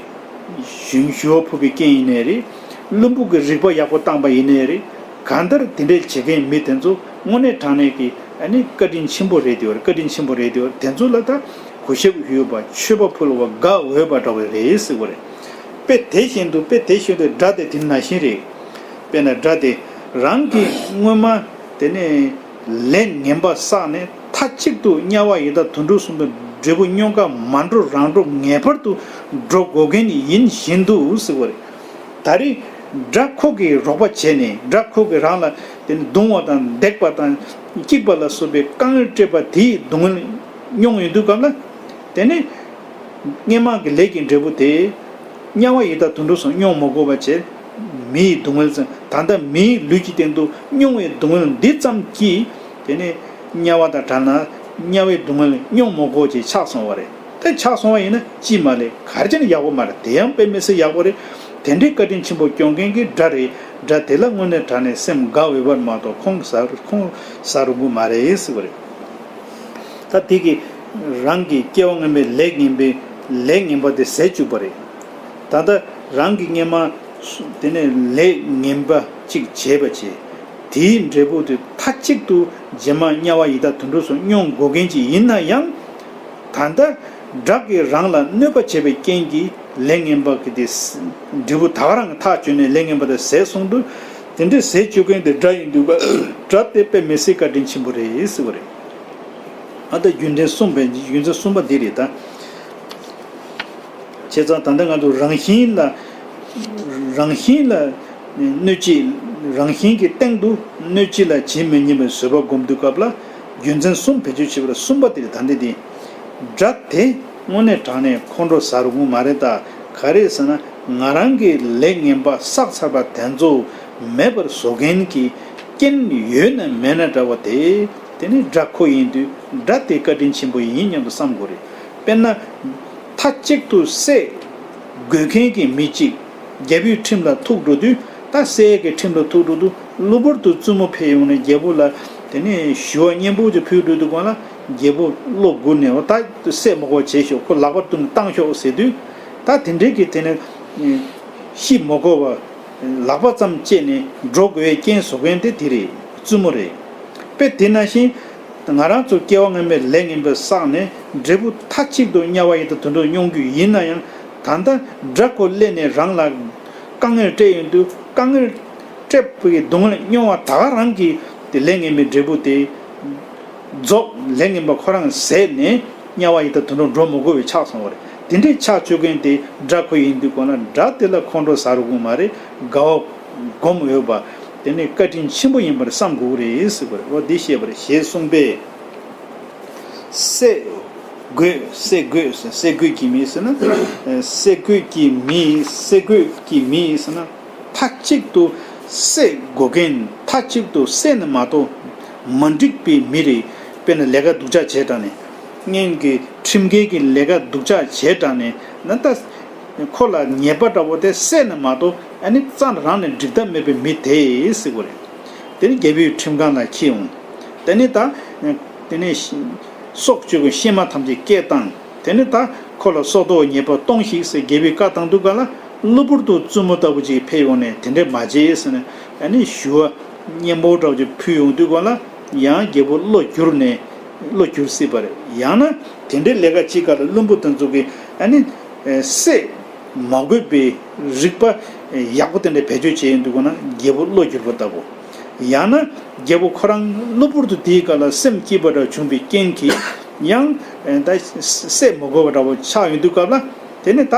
ཞུ་ཞུ་བ་ཕུལ་བའི་རྐྱེན་ཡིན་ནའི་རེད། བློན་པོ་གི་རིག་པ་ཡག་པོ་བཏང་པ་ཡིན་ནའི་རེད། གང་ལྟར་དེ་འདྲའི་བྱེད་མཁན་མི་དེ་ཚོ་དངོས་གནས་དྲང་གནས་ཀྱི། ཨ་ནི་བཀའ་དྲིན་ཆེན་པོ་རེད་དེ། བཀའ་དྲིན་ཆེན་པོ་རེད་དེ། དེ་ཚོ་ལ་ད་གུས་ཞབས་ཞུ་བ། མཆོད་པ་ཕུལ་བ། དགའ་འོས་པ་འདྲ་བོ་རེད་ཟེར་བ་རེད། དཔེ་དེ་བཞིན་དུ། དཔེ་དེ་བཞིན་དུ་སྒྲ་དེ་དེ་ནང་བཞིན་རེད། དཔེར་ན་སྒྲ་དེ་རང་གིས་སྔོན་མ་དེ་ནས་ལས་ངན་པ་བསགས་ནས། མཐའ་གཅིག་ཏུ་དམྱལ་བ་ཡི་དྭགས་དུད་འགྲོ་གསུམ་པའི་འབྲས་བུ་མྱོང་ག་མ་འགྲོ་རང་འགྲོ། ངེས་པར་དུ་འགྲོ་དགོས་མཁན་ཡིན་བཞིན་དུ་ཟེར་བ་རེད། ད་རེས་སྒྲ་ཁོ་གིས་རོགས་པ་བྱས་ནས། སྒྲ་ཁོ་གིས་རང་ལ་དེ་ནས་གདུང་བ་དང་འདེགས་པ་དང་སྐྱིད་པ་ལ་སོགས་པའི་དཀའ་ངལ་སྤྲད་པ་དེའི་སྡུག་བསྔལ་མྱོང་ཡོང་དུས་སྐབས་ལ། དེ་ནས་སྔོན་མ་གི་ལས་ཀྱི་འབྲས་བུ་དེ། དམྱལ་བ་ཡི་དྭགས་དུད་འགྲོ་གསུམ་མྱོང་མ་དགོས་པ་བྱས། མི་ཡི་སྡུག་བསྔལ་ཙམ། ད་ལྟ་མིའི་ལུས་ཀྱི་སྟེང་དུ་མྱོང་བའི་སྡུག་བསྔལ་འདི་ཙམ་གྱིས། དེ་ནས་དམྱལ་བ་དང་བྲལ་ན། དམྱལ་བའི་སྡུག་བསྔལ་མྱོང་མ་དགོས་ཅེས་ཆགས་སོང་བ་རེད། དེ་ཆགས་སོང་བ་ཡིན་ན་ཅིས་མ་ལེགས། ག་རེ་བྱས་ན་ཡག་པོ་མ་རེད། དེ་ཡང་དཔེ་མི་སྲིད་ཡག་པོ་རེད། དེ་འདྲའི་བཀའ་དྲིན་ཆེན་པོ་སྐྱོང་མཁན་གྱི་སྒྲ་རེད། སྒྲ་དེ་ལ་དངོས་གནས་དྲང་གནས་སེམས་དགའ་འོས་པ་མ་གཏོགས་ཁོང་ཟ་ཁོང་ཟ་རུང་གི་མ་རེད་ཟེར་བ་རེད། ད་དེ་གིས་རང་གི་སྐྱེ་བ་སྔོན་མའི་ལས་ངན་པའི་ལས་ངན་པ་དེ་ཟད་བཅུག་པ་རེད། ད་ལྟ་རང་གི་སྔོན་མ་ དེ་ནས་ལས་ངན་པ་གཅིག་བྱས་པ་བྱས། དེའི་འབྲས་བུ་དེ་མཐའ་གཅིག་ཏུ་རྗེས་མ་དམྱལ་བ་ཡི་དྭགས་དུད་འགྲོ་སོགས་མྱོང་དགོས་མཁན་ཅིག་ཡིན་ན་ཡང་། ད་ལྟ་དགྲ་གིས་རང་ལ་གནོད་པ་བྱས་པའི་རྐྱེན་གྱིས་ལས་ངན་པ་གི་དེ་འབྲས་བུ་ད་ག་རང་གི་ཐག་གཅོད་ནས་ལས་ངན་པ་དེ་ཟད་སོང་དུས། དེ་འདྲའི་ཟད་བཅུག་མཁན་དེ་དགྲ་ཡིན་དུས་དགྲ་དེ་དཔེ་མི་སྲིད་བཀའ་དྲིན་ཆེན་པོ་རེད་ཟེར་བ་རེད། ཨ་ད་རྒྱུ་མཚན་གསུམ་པའི་རྒྱུ་མཚན་གསུམ་པ་འདི་རེད་ད། བྱས་ཙང་ད་ལྟ་ང་ཚོ་རང་བཞིན་ལ། རང་བཞིན་ལ་གནོད་བྱེད། རང་བཞིན་གྱི་སྟེང་དུ་གནོད་བྱེད་ལ་བྱེད་མི་ཉན་པའི་བཟོད་པ་སྒོམ་དུས་སྐབས་ལ། རྒྱུ་མཚན་གསུམ་བེད་སྤྱོད་བྱེད་པར་གསུམ་པ་དེ་རེད་ད་འདི་དེ། དགྲ་དེ་དངོས་གནས་དྲང་གནས་ཁོང་ཁྲོ་ཟ་རུང་མ་རེད་ད། ག་རེ་ཟེར་ན་ང་རང་གི་ལས་ངན་པ་བསགས་ཚར་བ་དེ་ཚོ་མེད་པར་བཟོ་མཁན་གྱི་རྐྱེན་ཡོད་ན་མེད་ན་འདྲ་བ་དེ། དེ་ནི་དགྲ་ཁོ་ཡིན་དུས་དགྲ་དེ་བཀའ་དྲིན་ཆེན་པོ་ཡིན་སྙམ་དུ་བསམ་དགོས་རེད། དཔེར་ན། མཐའ་གཅིག་ཏུ་བསད་དགོས་མཁན་གྱི་མི་གཅིག་རྒྱལ་པོའི་ཁྲིམས་ལ་ཐུག་འགྲོ་དུས། ད་བསད་ཡས་ཀྱི་ཁྲིམས་ལ་ཐུག་འགྲོ་དུས་གློ་བུར་དུ་བཙུན་མོ་ཕེབས་ཡོང་ནས་རྒྱལ་པོ་ལ་དེ་ནས་ཞུ་བ་སྙན་པོ་ཅིག་ཕུལ་འགྲོ་དུས་སྒང་ལ་རྒྱལ་པོ་བློ་སྒུག་ནས་འོ་ད་བསད་མི་དགོས་བྱས་ཤོག་ཁོ་ལག་པ་བཏུང་བཏང་ཤོག་ཟེར་དུས། ད་དེ་འདྲའི་གི་དེ་ནས་ཤི་མི་དགོས་པ། ལག་པ་ཙམ་བཅད་ནས་འགྲོ་དགོས་པའི་རྐྱེན་བཟོ་མཁན་དེ་དེ་རེད། བཙུན་མོ་རེད། དཔེ་དེ་ནང་བཞིན་ང་རང་ཚོ་སྐྱེ་བ་སྔ་མའི་ལས་ངན་པ་བསགས་ནས་འབྲས་བུ་མཐའ་གཅིག་ཏུ་དམྱལ་བ་ཡི་དྭགས་དུད་འགྲོ་མྱོང་རྒྱུ་ཡིན་ན་ཡང་། ད་ལྟ་དགྲ་ཁོ་སླེབས་ནས་རང་ལ་དཀའ་ངལ་སྤྲད་ཡོང་དུས་དཀའ་ངལ་སྤྲད་པའི་གདོང་ལ་མྱོང་བ་ད་ག་རང་གི་དེ་ལས་ངན་པའི་འབྲས་བུ་དེ། རྫོགས་ལས་ངན་པ་ཁོ་རང་ཟད་ནས་དམྱལ་བ་ཡི་དྭགས་དུད་འགྲོ་འགྲོ་མི་དགོས་པའི་ཆགས་སོང་བ་རེད། དེ་འདྲའི་ཆགས་བཅུག་མཁན་དེ་དགྲ་ཁོ་ཡིན་དུས་སྒང་ལ་དགྲ་དེ་ལ་ཁོང་ཁྲོ་ཟ་རུང་མ་རེད། དགའ་བ་སྒོམ་འོས་པ། དེ་ནི་བཀའ་དྲིན་ཆེན་པོ་ཡིན་པར་བསམ་དགོས་རེད་ཟེར་བ་རེད། འོ་འདི་བཤད་པ་རེད། ཞེས་གསུངས་པས། བསད་དགོས་བསད་དགོས་བསད་དགོས་ཀྱི་མི་ཟེར་ན། བསད་དགོས་ཀྱི་མི་བསད་དགོས་ཀྱི་མི་ཟེར་ན། མཐའ་གཅིག་ཏུ་བསད་དགོས་མཁན། མཐའ་གཅིག་ཏུ་བསད་ན་མ་གཏོགས་མ་འགྲིག་པའི་མི་རེད། དཔེར་ན་ལས་ཀ་སྡུག་ཅག་བྱས་དྲགས་ནས། སྔོན་གྱི་ཁྲིམས་འགལ་གྱི་ལས་ཀ་སྡུག་ཅག་བྱས་དྲགས་ནས་ན། ད་ཁོ་ལ་ཉེས་པ་འདྲ་བོ་དེ་བསད་ན་མ་གཏོགས་ཨ་ནི་རྩ་རང་ནས་འགྲིག་ཐབས་མེད་པའི་མི་དེ་ཟེར་དགོས་རེད། དེ་ནི་རྒྱལ་པོའི་ཁྲིམས་ཁང་ལ་འཁྱེར་འོང་། དེ་ནི་ད་དེ་ནི་སྲོག་གཅོད་ཀྱི་གཤེད་མ་ཐམས་ཅད་སྐད་བཏང་། དེ་ནི་ད་ཁོ་ལ་སྲོག་ཐོག་ཉེས་པ་གཏོང་ཞིག་ཟེར་རྒྱལ་པོས་བཀའ་བཏང་དུས་སྒང་ལ་གློ་བུར་དུ་བཙུན་མོ་ལྟ་བུ་ཅིག་ཕེབས་ཡོང་ནས་དེ་འདྲས་མ་བྱེད་ཟེར་ནས་ཨ་ནི་ཞུ་བ་སྙན་པོ་འདྲ་བོ་ཅིག་ཕུལ་ཡོང་དུས་སྒང་ལ་ཡང་རྒྱལ་པོ་བློ་འགྱུར་ནས་བློ་འགྱུར་སྲིད་པ་རེད། ཡང་ན་དེ་འདྲའི་ལས་ཀ་ཅིག་སྒང་ལ་བློན་པོ་དེ་ཚོ་གིས་ཨ་ནི་བསད་མ་དགོས་པའི་རིག་པ་ཡག་པོ་དེ་འདྲ་བེད་སྤྱོད་བྱས་ཡོང་དུས་སྒང་ལ་རྒྱལ་པོ་བློ་འགྱུར་བ་ལྟ་བུ། ཡང་ན་རྒྱལ་པོ་ཁོ་རང་གློ་བུར་དུ་དེའི་སྐབས་ལ་སེམས་སྐྱིད་པ་འདྲ་བྱུང་བའི་རྐྱེན་གྱིས་ཡང་ད་བསད་མ་དགོས་པ་འདྲ་བོ་ཆགས་ཡོང་དུས་སྐབས་ལ། དེ་ནི་ད་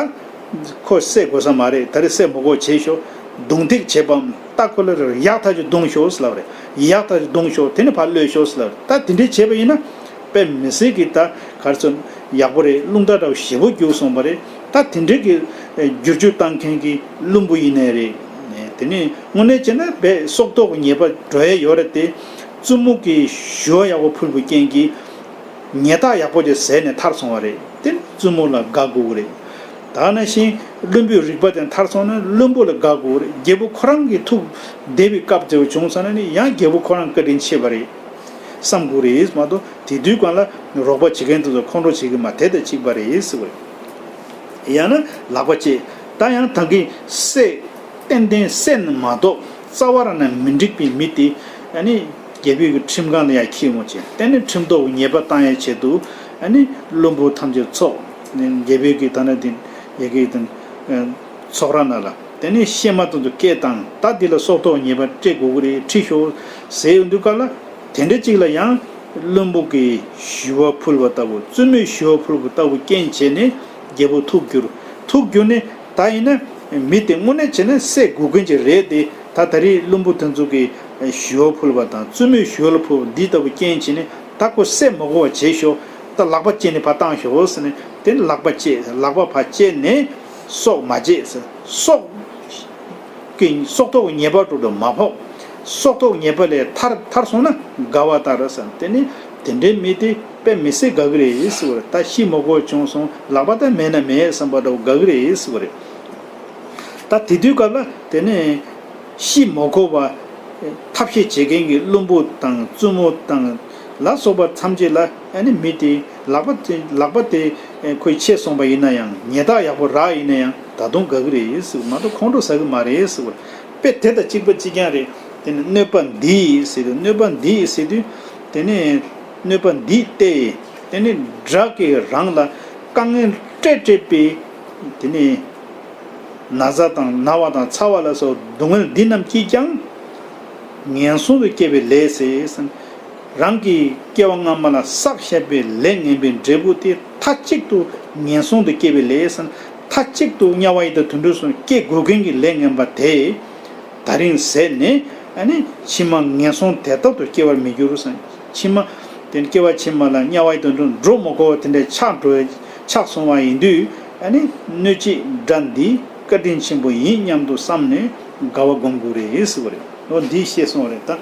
ཁོ་བསད་དགོས་ས་མ་རེད། ད་རེས་བསད་མ་དགོས་བྱས་ཤོག་རྡུང་རྡེག་བྱེད་པའམ་ད་ཁོ་ལ་ཡག་ཐག་ཆོད་རྡུང་ཤོག་ཟེར་ལབ་རེད། ཡག་ཐག་ཆོད་རྡུང་ཤོག་དེ་ནི་ཕར་གློད་ཤོག་ཟེར་ལབ་རེད། ད་དེ་འདྲས་བྱས་པ་ཡིན་ན་དཔེ་མི་སྲིད་ཀྱི་ད་ག་རེ་ཟེར་ཡག་པོ་རེད། རླུང་རྟ་འདྲ་བོ་ཞེ་པོ་རྒྱུག་སོང་བ་རེད། ད་དེ་འདྲས་ཀྱི་བསྒྱུར་བཅོས་བཏང་མཁན་གྱི་བློན་པོ་ཡིན་ནའི་རེད། དེ་ནི་དངོས་གནས་བྱས་ན་དཔེ་སྲོག་ཐོག་གི་ཉེས་པ་འགྲོ་ཡས་ཡོད་རེད་དེ། བཙུན་མོ་གིས་ཞུ་བ་ཡག་པོ་ཕུལ་བའི་རྐྱེན་གྱིས། ཉེས་རྟགས་ཡག་པོ་ཅིག་ཟད་ནས་ཐར་སོང་བ་རེད། དེ་བཙུན་མོ་ལ་དགའ་དགོས་ཀྱི་རེད། ད་ནང་བཞིན་བློན་པོའི་རིག་པ་དེ་ཐར་སོང་ན་བློན་པོ་ལ་དགའ་དགོས་ཀྱི་རེད། རྒྱལ་པོ་ཁོ་རང་གི་ཐུགས་བདེ་བའི་སྐབས་དེ་བྱུང་སོང་ན་ནི་ཡང་རྒྱལ་པོ་ཁོ་རང་བཀའ་དྲིན་ཆེ་བ་རེད་བསམ་དགོས་རེད་མ་གཏོགས། དེ་དུས་སྒང་ལ་རོགས་པ་བྱེད་མཁན་དེ་ཚོ་ཁོང་ཁྲོ་བྱེད་ཀྱི་མ་དེ་དང་གཅིག་པ་རེད་ཟེར་བ་རེད། ཡང་ན་ལག་པ་བཅད། ད་ཡང་ད་གིན་བསད། ཏན་ཏན་བསད་ན་མ་གཏོགས་རྩ་བ་རང་ནས་མི་འགྲིག་པའི་མི་དེ་ཨ་ནི་རྒྱལ་པོའི་གི་ཁྲིམས་ཁང་ལ་ཡར་འཁྱེར་འོང་བྱས། དེ་ནས་ཁྲིམས་ཐོག་གི་ཉེས་པ་བཏང་ཡའི་ཆེད་དུ་ཨ་ནི་བློན་པོ་ཐམས་ཅད་ཚོགས། རྒྱལ་པོའི་གི་ད་ནི་དེ་ཡ་གི་དེ་ཚོགས་ར་ནང་ལ་དེ་ནས་གཤེད་མ་དེ་ཚོ་སྐད་བཏང་། ད་འདི་ལ་སྲོག་ཐོག་ཉེས་པ་སྤྲད་དགོས་ཀྱི་རེད། ཁྲིད་ཤོག་ཟེར་ཡོང་དུས་སྐབས་ལ། དེ་འདྲ་ཅིག་ལ་ཡང་བློན་པོ་གིས་ཞུ་བ་ཕུལ་བ་ལྟ་བུ། བཙུན་མོས་ཞུ་བ་ཕུལ་བ་ལྟ་བུ་རྐྱེན་བྱས་ནས་རྒྱལ་པོ་ཐུགས་འགྱུར། ཐུགས་འགྱུར་ནས་ད་ཡིན་ན་མི་དེ་དངོས་གནས་བྱས་ན་བསད་དགོས་མཁན་ཅིག་རེད་དེ། ད་ད་རེས་བློན་པོ་དེ་ཚོ་གིས་ཞུ་བ་ཕུལ་བ་དང་བཙུན་མོས་ཞུ་བ་ཕུལ་བ་འདི་ལྟ་བུ་རྐྱེན་བྱས་ནས་ད་ཁོ་བསད་མ་དགོས་པ་བྱས་ཤོག་ད་ལག་པ་བཅད་ནས་ཕར་བཏང་ཤོག་ཟེར་ནས། དེ་ནས་ལག་པ་བཅད། ལག་པ་ཕར་བཅད་ནས་སྲོག་མ་བཅད་ཟེར། སྲོག་གི་སྲོག་ཐོག་གི་ཉེས་པ་འགྲོ་དུ་མ་ཕོག་སྲོག་ཐོག་ཉེས་པ་ལས་ཐར་ཐར་སོང་ན་དགའ་བ་ལྟར་ཟེར། དེ་ནི་དེ་འདྲའི་མི་དེ་དཔེ་མི་སྲིད་དགའ་གི་རེད་ཟེར་བ་རེད། ད་ཤི་མ་དགོས་བྱུང་སོང་། ལག་པ་ད་མེད་ན་མེད་བསམ་པ་འདྲ་བོ་དགའ་གི་རེད་ཟེར་བ་རེད། ད་དེ་དུས་སྐབས་ལ་དེ་ནི་ཤི་མ་དགོས་པ་ཐབས་ཤེས་བྱེད་མཁན་གྱི་བློན་པོ་དང་བཙུན་མོ་དང་ལ་སོགས་པ་ཐམས་ཅད་ལ་ཨ་ནི་མི་དེ་ལག་པ་དེ་ལག་པ་དེ་ཁོས་ཆད་སོང་བ་ཡིན་ན་ཡང་། ཉེས་རྟགས་ཡག་པོ་རག་ཡིན་ན་ཡང་། ད་དུང་དགའ་གི་རེད་ཟེར་བ་མ་གཏོགས་ཁོང་ཁྲོ་ཟ་གི་མ་རེད་ཟེར་བ་རེད། དཔེ་དེ་དང་གཅིག་པ་གཅིག་རྐྱང་རེད། དེ་ནི་གནོད་པ་འདིས་ཟེར་དུས་གནོད་པ་འདིས་ཟེར་དུས་དེ་ནི་གནོད་པ་འདིས་ཏེ། དེ་ནི་དགྲ་གིས་རང་ལ་དཀའ་ངལ་སྤྲད་སྤྲད་པའི་དེ་ནི་ན་ཚ་དང་ན་བ་དང་ཚ་བ་ལ་སོགས་སྡུག་བསྔལ་འདི་རྣམས་ཀྱིས་ཀྱང་ངན་སོང་དུ་སྐྱེ་བའི་ལས་ཟེར། རང་གི་སྐྱེ་བ་སྔ་མ་ལ་བསགས་བཞག་པའི་ལས་ངན་པའི་འབྲས་བུ་དེ་མཐའ་གཅིག་ཏུ་ངན་སོང་དུ་སྐྱེ་བའི་ལས་ཟེར། མཐའ་གཅིག་ཏུ་དམྱལ་བ་ཡི་དྭགས་དུད་འགྲོ་གསུམ་སྐྱེ་དགོས་མཁན་གྱི་ལས་ངན་པ་དེ་ད་རིང་ཟད་ནས་ཨ་ནི་ཕྱི་མ་ངན་སོང་དེ་ལྟར་དུ་སྐྱེ་བར་མི་འགྱུར་ཟེར། ཕྱི་མ་དེ་སྐྱེ་བ་ཕྱི་མ་ལ་དམྱལ་བ་ཡི་དྭགས་དུད་འགྲོ་འགྲོ་མི་དགོས་པ་དེ་འདྲའི་ཆགས་འགྲོ་ཆགས་སོང་བ་ཡིན་དུས་ཨ་ནི་གནོད་བྱེད་དགྲ་འདི་བཀའ་དྲིན་ཆེན་པོ་ཡིན་སྙམ་དུ་བསམ་ནས་དགའ་བ་སྒོམ་དགོས་རེད་ཟེར་བ་རེད། ལོ་འདི་བཤད་སོང་བ་རེད་ད།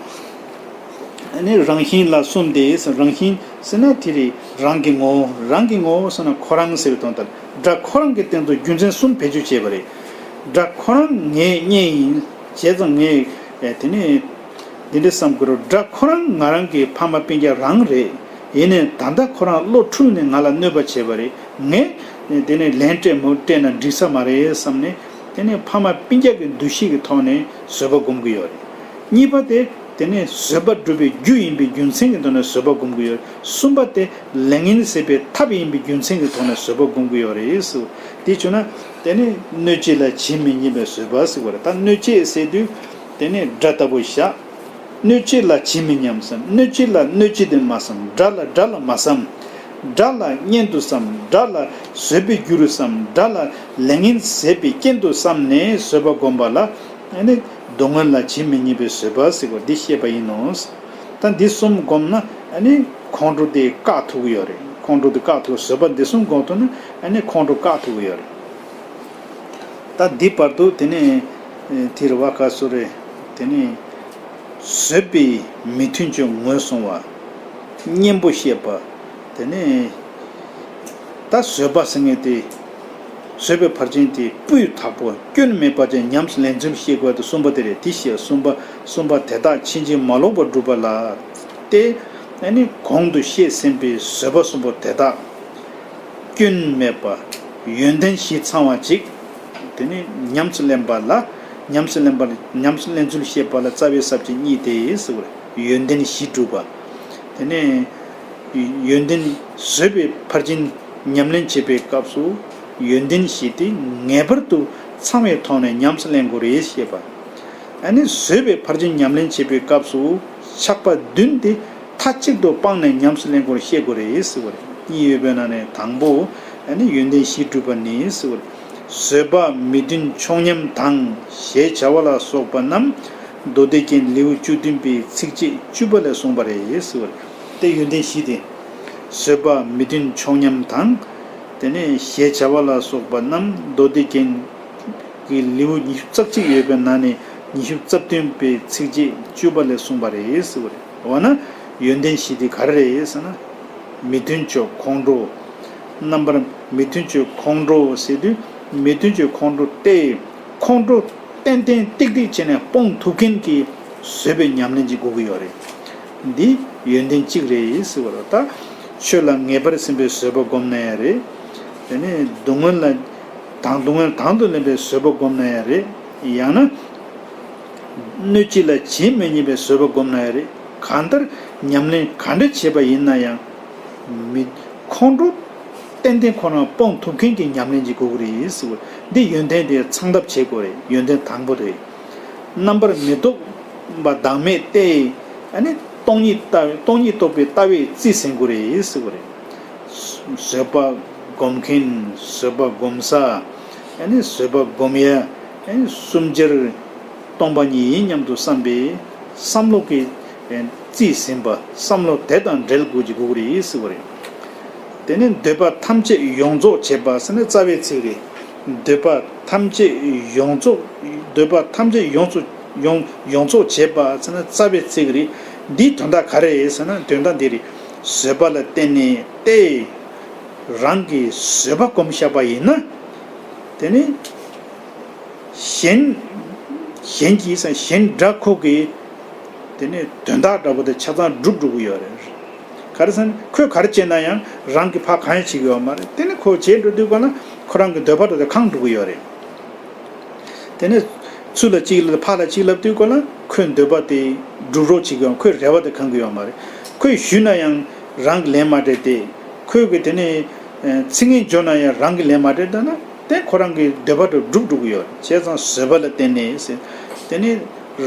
ཨ་ནི་རང་བཞིན་ལ་གསུམ་སྟེ། རང་བཞིན་ཟེར་ན་དེ་རེད། རང་གི་ངོ་བོ། རང་གི་ངོ་བོ་ཟེར་ན་ཁོ་རང་ཟེར་བའི་དོན་དང་། དགྲ་ཁོ་རང་གི་སྟེང་དུ་རྒྱུ་མཚན་གསུམ་བེད་སྤྱོད་བྱས་པ་རེད། དགྲ་ཁོ་རང་ངའི་གཉེན་ཡིན། བྱས་ཙང་ངས་ཨེ་དེ་ནི་འདི་འདྲ་བསམ་དགོས་རེད། དགྲ་ཁོ་རང་ང་རང་གི་ཕ་མ་སྤུན་ཀྱག་རང་རེད། ཡིན་ནའི་ད་ལྟ་ཁོ་རང་བློ་འཁྲུལ་ནས་ང་ལ་གནོད་པ་བྱས་པ་རེད། ངས་དེ་ནི་ལན་སྤྲད་མོ་སྤྲད་ན་འགྲིག་ས་མ་རེད་བསམ་ནས་དེ་ནི་ཕ་མ་སྤུན་ཀྱག་གི་འདུ་ཤེས་ཀྱི་ཐོག་ནས་བཟོད་པ་སྒོམ་གྱི་ཡོད་རེད། གཉིས་པ་དེ་དེ་ནི་བཟོད་པ་སྒྲུབ་པའི་རྒྱུ་ཡིན་པའི་རྒྱུ་མཚན་གྱི་ཐོག་ནས་བཟོད་པ་སྒོམ་གྱི་ཡོད། གསུམ་པ་དེ་ལས་ངན་ཟད་པའི་ཐབས་ཡིན་པའི་རྒྱུ་མཚན་གྱི་ཐོག་ནས་བཟོད་པ་སྒོམ་གྱི་ཡོད་རེད་ཟེར། དེ་བྱུང་ན་དེ་ནི་གནོད་བྱེད་ལ་ཇི་མི་སྙམ་པའི་བཟོད་པ་ཟེར་བ་རེད། ད་གནོད་བྱེད་ཟེར་དུས་དེ་ནི་དགྲ་ལྟ་བུ་བཞག་གནོད་བྱེད་ལ་ཇི་མི་སྙམ་བསམ། གནོད་བྱེད་ལ་གནོད་བྱེད་དུ་མ་བསམ། དགྲ་ལ་དགྲ་ལ་མ་བསམ། དགྲ་ལ་གཉེན་དུ་བསམ། དགྲ་ལ་བཟོད་པའི་རྒྱུ་རུ་བསམ། དགྲ་ལ་ལས་ངན་ཟད་པའི་རྐྱེན་དུ་བསམ་ནས་བཟོད་པ་སྒོམ་པ་ལ་ཨ་ནི་སྡུག་བསྔལ་ལ་ཇི་མི་སྙམ་པའི་བཟོད་པ་ཟེར་བ་འདི་བཤད་པ་ཡིན་ནོ། ད་འདི་གསུམ་སྒོམ་ན་ཨ་ནི་ཁོང་ཁྲོ་དེ་བཀག་ཐུབ་ཀྱི་ཡོད་རེད། ཁོང་ཁྲོ་དེ་བཀག་ཐུབ། བཟོད་པ་འདི་གསུམ་སྒོམ་ཐུབ་ན་ཨ་ནི་ཁོང་ཁྲོ་བཀག་ཐུབ་ཀྱི་ཡོད་རེད། ད་འདི་བར་དུ་དེ་ནས་ཨེ་དེ་རེད་བ། ག་སུ་རེད། དེ་ནས་བཟོད་པའི་མི་མཐུན་ཕྱོགས་ངོས་བཟུང་བ། གཉེན་པོ་བཤད་པ། དེ་ནས་ད་བཟོད་པ་ཟེར་མཁན་དེ་བཟོད་པའི་ཕར་ཕྱིན་དེ་སྤུས་དག་པོ་སྐྱོན་མེད་པ་ཅན་ཉམས་སུ་ལེན་ཚུལ་ཤེས་དགོས་དེ་གསུམ་པ་དེ་རེད། དེ་བཤད། གསུམ་པ་གསུམ་པ་དེ་དག་ཕྱིན་ཅི་མ་ལོག་པར་སྒྲུབ་པ་ལ་སྟེ་ཨ་ནི་གོང་དུ་བཤད་ཟིན་པའི་བཟོད་པ་གསུམ་པོ་དེ་དག་སྐྱོན་མེད་པ། ཡོན་ཏན་བཞི་ཚང་བ་ཅིག་དེ་ནི་ཉམས་སུ་ལེན་པ་ལ། ཉམས་སུ་ལེན་པ་ལ། ཉམས་སུ་ལེན་ཚུལ་ཤེས་པ་ལ་རྩ་བའི་ས་བཅད་གཉིས་ཏེ་ཟེར་བ་རེད། ཡོན་ཏན་བཞི་སྒྲུབ་པ། དེ་ནས་ཡོན་ཏན་བཟོད་པའི་ཕར་ཕྱིན་ཉམས་ལེན་བྱེད་པའི་སྐབས་སུ་ཡོན་ཏན་བཞི་དེ་ངེས་པར་དུ་ཚང་བའི་ཐོག་ནས་ཉམས་སུ་ལེན་དགོས་རེད་ཞེས་པ། ཨ་ནི་བཟོད་པའི་ཕར་ཕྱིན་ཉམས་ལེན་བྱེད་པའི་སྐབས་སུ་ཆགས་པ་བདུན་དེ་མཐའ་གཅིག་ཏུ་སྤངས་ནས་ཉམས་སུ་ལེན་དགོས་རེད། ཤེས་དགོས་རེད་ཟེར་བ་རེད། གཉིས་ཡོད་པའི་ནང་ནས་དང་པོ་ཨ་ནི་ཡོན་ཏན་བཞི་སྒྲུབ་པ་ནི་ཟེར་བ་རེད། བཟོད་པ་མི་མཐུན་ཕྱོགས་ཉམས་དང་ཞེས་བྱ་བ་ལ་སོགས་པ་རྣམས་མདོ་སྡེ་རྒྱན་ལེའུ་བཅུ་བདུན་པའི་ཚིགས་བཅད་བཅུ་པ་ལས་གསུངས་པ་རེད་ཟེར་བ་རེད། དེ་ཡོན་ཏན་བཞི་དེ། བཟོད་པ་མི་མཐུན་ཕྱོགས་ཉམས་དང་། དེ་ནས་ཞེས་བྱ་བ་ལ་སོགས་པ་རྣམས་མདོ་སྡེ་རྒྱན་གྱི་ལེའུ་ཉི་ཤུ་རྩ་གཅིག་ཡོད་པའི་ནང་ནས་ཉི་ཤུ་རྩ་བདུན་པའི་ཚིགས་བཅད་བཅུ་པ་ལས་གསུངས་པ་རེད་ཟེར་བ་རེད། འོ་ན་ཡོན་ཏན་བཞི་དེ་ག་རེ་རེད་ཟེར་ན། མི་མཐུན་ཕྱོགས་ཁོང་ཁྲོ། རྣམ་པར་མི་མཐུན་ཕྱོགས་ཁོང་ཁྲོ་ཟེར་དུས་མི་མཐུན་ཕྱོགས་ཁོང་ཁྲོ་སྟེ། ཁོང་ཁྲོ་ཏན་ཏན་ཏིག་ཏིག་བྱས་ནས་སྤོང་ཐུབ་མཁན་གྱི་བཟོད་པའི་ཉམས་ལེན་ཅིག་དགོས་ཀྱི་ཡོད་རེད། འདི་ཡོན་ཏན་གཅིག་རེད་ཟེར་བ་རེད། ད་ཆོས་ལ་ངེས་པར་སེམས་པའི་བཟོད་པ་སྒོམ་ན་ཡང་རེད། དེ་ནས་སྡུག་བསྔལ་ལ་དང་སྡུག་བསྔལ་དང་དུ་ལེན་པའི་བཟོད་པ་སྒོམ་ན་ཡང་རེད། ཡང་ན་གནོད་བྱེད་ལ་ཇི་མི་སྙམ་པའི་བཟོད་པ་སྒོམ་ན་ཡང་རེད། གང་ལྟར་ཉམས་ལེན་ག་འདྲ་བྱས་པ་ཡིན་ན་ཡང་མི་ཁོང་ཁྲོ་ཏན་ཏན་ཁོ་རང་སྤོང་ཐུབ་མཁན་གྱི་ཉམས་ལེན་ཅིག་དགོས་ཀྱི་རེད་ཟེར་བ། འདི་ཡོན་ཏན་དེ་ཚང་ཐབས་བྱེད་དགོས་རེད། ཡོན་ཏན་དང་པོ་རེད། རྣམ་པར་མི་རྟོག་པ་བདག་མེད་དེ། ཨ་ནི་སྟོང་ཉིད་ལྟ་སྟོང་ཉིད་རྟོགས་པའི་ལྟ་བས་རྩིས་ཟིན་དགོས་རེད་ཟེར་བ་རེད། བཟོད་པ་སྒོམ་མཁན། བཟོད་པ་སྒོམ་ས། ཨ་ནི་བཟོད་པ་སྒོམ་ཡ། ཨ་ནི་གསུམ་ཆར་སྟོང་པ་ཉིད་ཡིན་སྙམ་དུ་བསམ་པའི་བསམ་བློ་གི་རྩིས་ཟིན་པ། བསམ་བློ་དེ་དང་འབྲེལ་དགོས་ཀྱི་དགོས་ཀྱི་རེད་ཟེར་བ་རེད། དེ་ནས་འདོད་པ་ཐམས་ཅད་ཡོངས་རྫོགས་བྱེད་པ་ཟེར་ན་རྩ་བའི་ཚིག་རེད། འདོད་པ་ཐམས་ཅད་ཡོངས་རྫོགས། འདོད་པ་ཐམས་ཅད་ཡོངས་སུ་ཡོངས་ཡོངས་རྫོགས་བྱེད་པ་ཟེར་ན་རྩ་བའི་ཚིག་རེད། འདིའི་དོན་དག་ག་རེ་རེད་ཟེར་ན་དོན་དག་འདི་རེད། བཟོད་པ་ལ་བརྟེན་ནས་ཏེ། རང་གིས་བཟོད་པ་སྒོམ་བཞག་པ་ཡིན་ན། དེ་ནི་གཞན་གཞན་གྱིས་གཞན་དགྲ་ཁོ་གིས་དེ་ནི་དོན་དག་འདྲ་པོ་དེ་ཆ་ཚང་སྒྲུབ་འགྲོ་གི་ཡོད་རེད། ག་རེ་ཟེར་ན་ཁོས་ག་རེ་བྱས་ན་ཡང་རང་གི་ཕར་གང་ཡང་བྱེད་ཀྱི་ཡོད་མ་རེད། དེ་ནི་ཁོ་བྱས་འགྲོ་དུས་ག་ལ་ཁོ་རང་གི་འདོད་པ་འདྲ་དེ་ཁེངས་འགྲོ་གི་ཡོད་རེད། དེ་ནས་ཚུར་ལ་གཅིག་ལབ་ཕར་ལ་གཅིག་ལབ་དུས་སྐོར་ལ་ཁོས་འདོད་པ་དེ་སྒྲུབ་རོགས་བྱེད་ཀྱི་ཡོད། ཁོས་རེ་བ་དེ་ཁེངས་ཀྱི་ཡོད་མ་རེད། ཁོས་ཞུས་ན་ཡང་རང་གིས་ལན་མ་སྤྲད་དེ། ཁོས་གི་དེ་ནས་ཚིག་ངན་བརྗོད་ན་ཡང་རང་གིས་ལན་མ་སྤྲད་ད་ན་དེ་ཁོ་རང་གི་འདོད་པ་དེ་འགྲུབ་འགྲོ་གི་ཡོད་རེད། བྱས་ཙང་བཟོད་པ་ལ་བརྟེན་ནས་ཟེར། དེ་ནས་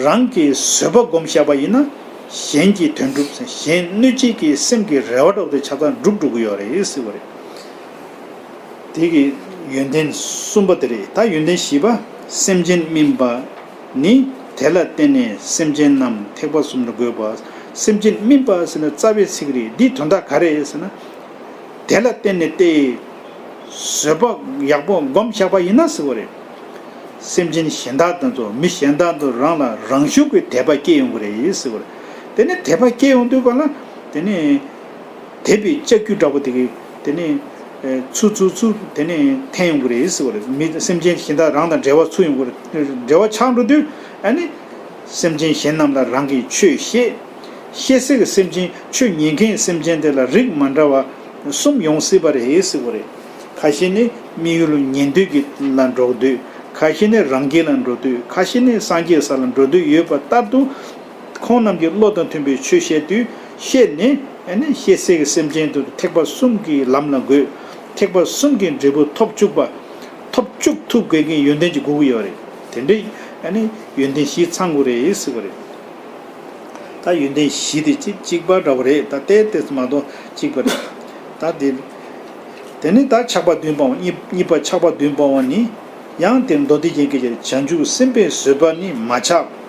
རང་གིས་བཟོད་པ་སྒོམ་བཞག་པ་ཡིན་ན་གཞན་གྱི་དོན་འགྲུབ་ཟེར། གཞན་གནོད་བྱེད་ཀྱི་སེམས་ཀྱི་རེ་བ་འདྲ་བོ་དེ་ཆ་ཚང་འགྲུབ་འགྲོ་གི་ཡོད་རེད་ཟེར་བ་རེད། དེ་གི་ཡོན་ཏན་གསུམ་པ་དེ་རེད། ད་ཡོན་ཏན་བཞི་པ། སེམས་ཅན་སྨིན་པ་ནི། དེ་ལ་བརྟེན་ནས་སེམས་ཅན་རྣམས་ཐེག་པ་གསུམ་དུ་བགོས་པ། སེམས་ཅན་སྨིན་པ་ཟེར་ན་རྩ་བའི་ཚིག་རེད། འདིའི་དོན་དག་ག་རེ་ཟེར་ན། དེ་ལ་བརྟེན་ནས་ཏེ། བཟོད་པ་ཡག་པོ་སྒོམ་བཞག་པ་ཡིན་ན་ཟེར་བ་རེད། སེམས་ཅན་གཞན་དག་དང་ཚོ་མི་གཞན་དག་ཏུ་རང་ལ་རང་ཤུགས་ཀྱིས་དད་པ་སྐྱེ་ཡོང་གི་རེད་ཟེར་བ་རེད། དེ་ནས་དད་པ་སྐྱེ་ཡོང་དུས་ག་ལ་དེ་ནས། དད་པའི་ལྕགས་ཀྱུ་འདྲ་པོ་དེ་གིས་དེ་ནས་ཚུར་ཚུར་ཚུར་དེ་ནས་འཐེན་ཡོང་གི་རེད་ཟེར་བ་རེད། མི་སེམས་ཅན་གཞན་དག་རང་དང་འབྲེལ་བ་ཚུར་ཡོང་གི་རེད། འབྲེལ་བ་ཆགས་འགྲོ་དུས་ཨ་ནི་སེམས་ཅན་གཞན་རྣམས་ལ་རང་གིས་ཆོས་བཤད། བཤད་སའི་གི་སེམས་ཅན་ཆོས་ཉན་མཁན་སེམས་ཅན་དེ་ལ་རིགས་མ་འདྲ་བ་གསུམ་ཡོང་སྲིད་པ་རེད་ཟེར་བ་རེད། ཁ་ཤས་ནི་དམིགས་ཡུལ་ཉན་འདོད་ཀྱི་ལ་འགྲོ་འདོད། ཁ་ཤས་ནི་རང་རྒྱལ་ལ་འགྲོ་འདོད། ཁ་ཤས་ནི་སངས་རྒྱས་ས་ལ་འགྲོ་འདོད་ཡོད་པ་ལྟར་དུ། ཁོང་རྣམས་ཀྱི་བློ་དང་མཐུན་པའི་ཆོས་བཤད་དུས་བཤད་ནས་ཨ་ནི་བཤད་སའི་གི་སེམས་ཅན་དུ་ཐེག་པ་གསུམ་གྱི་ལམ་ལ་འགོད། ཐེག་པ་གསུམ་གྱི་འབྲས་བུ་ཐོབ་བཅུག་པ། ཐོབ་བཅུག་ཐུབ་དགོས་མཁན་ཡོན་ཏན་གྱི་དགོས་ཀྱི་ཡོད་རེད། དེ་འདྲའི་ཨ་ནི་ཡོན་ཏན་བཞི་ཚང་དགོས་རེད་ཟེར་བ་རེད། ད་ཡོན་ཏན་བཞི་དེ་གཅིག་གཅིག་པ་འདྲ་བོ་རེད། ད་ལྟའི་ལྟས་སུ་མ་གཏོགས་གཅིག་པ་རེད། ད་དེ། དེ་ནི་ད་ཆགས་པ་བདུན་སྤང་བ་གཉིས། གཉིས་པ་ཆགས་པ་བདུན་སྤང་བ་ནི། ཡང་དེར་མདོ་སྡེ་རྒྱན་གྱི་ཕྱིར། བྱང་ཆུབ་སེམས་དཔའི་བཟོད་པ་ནི་མ་ཆགས།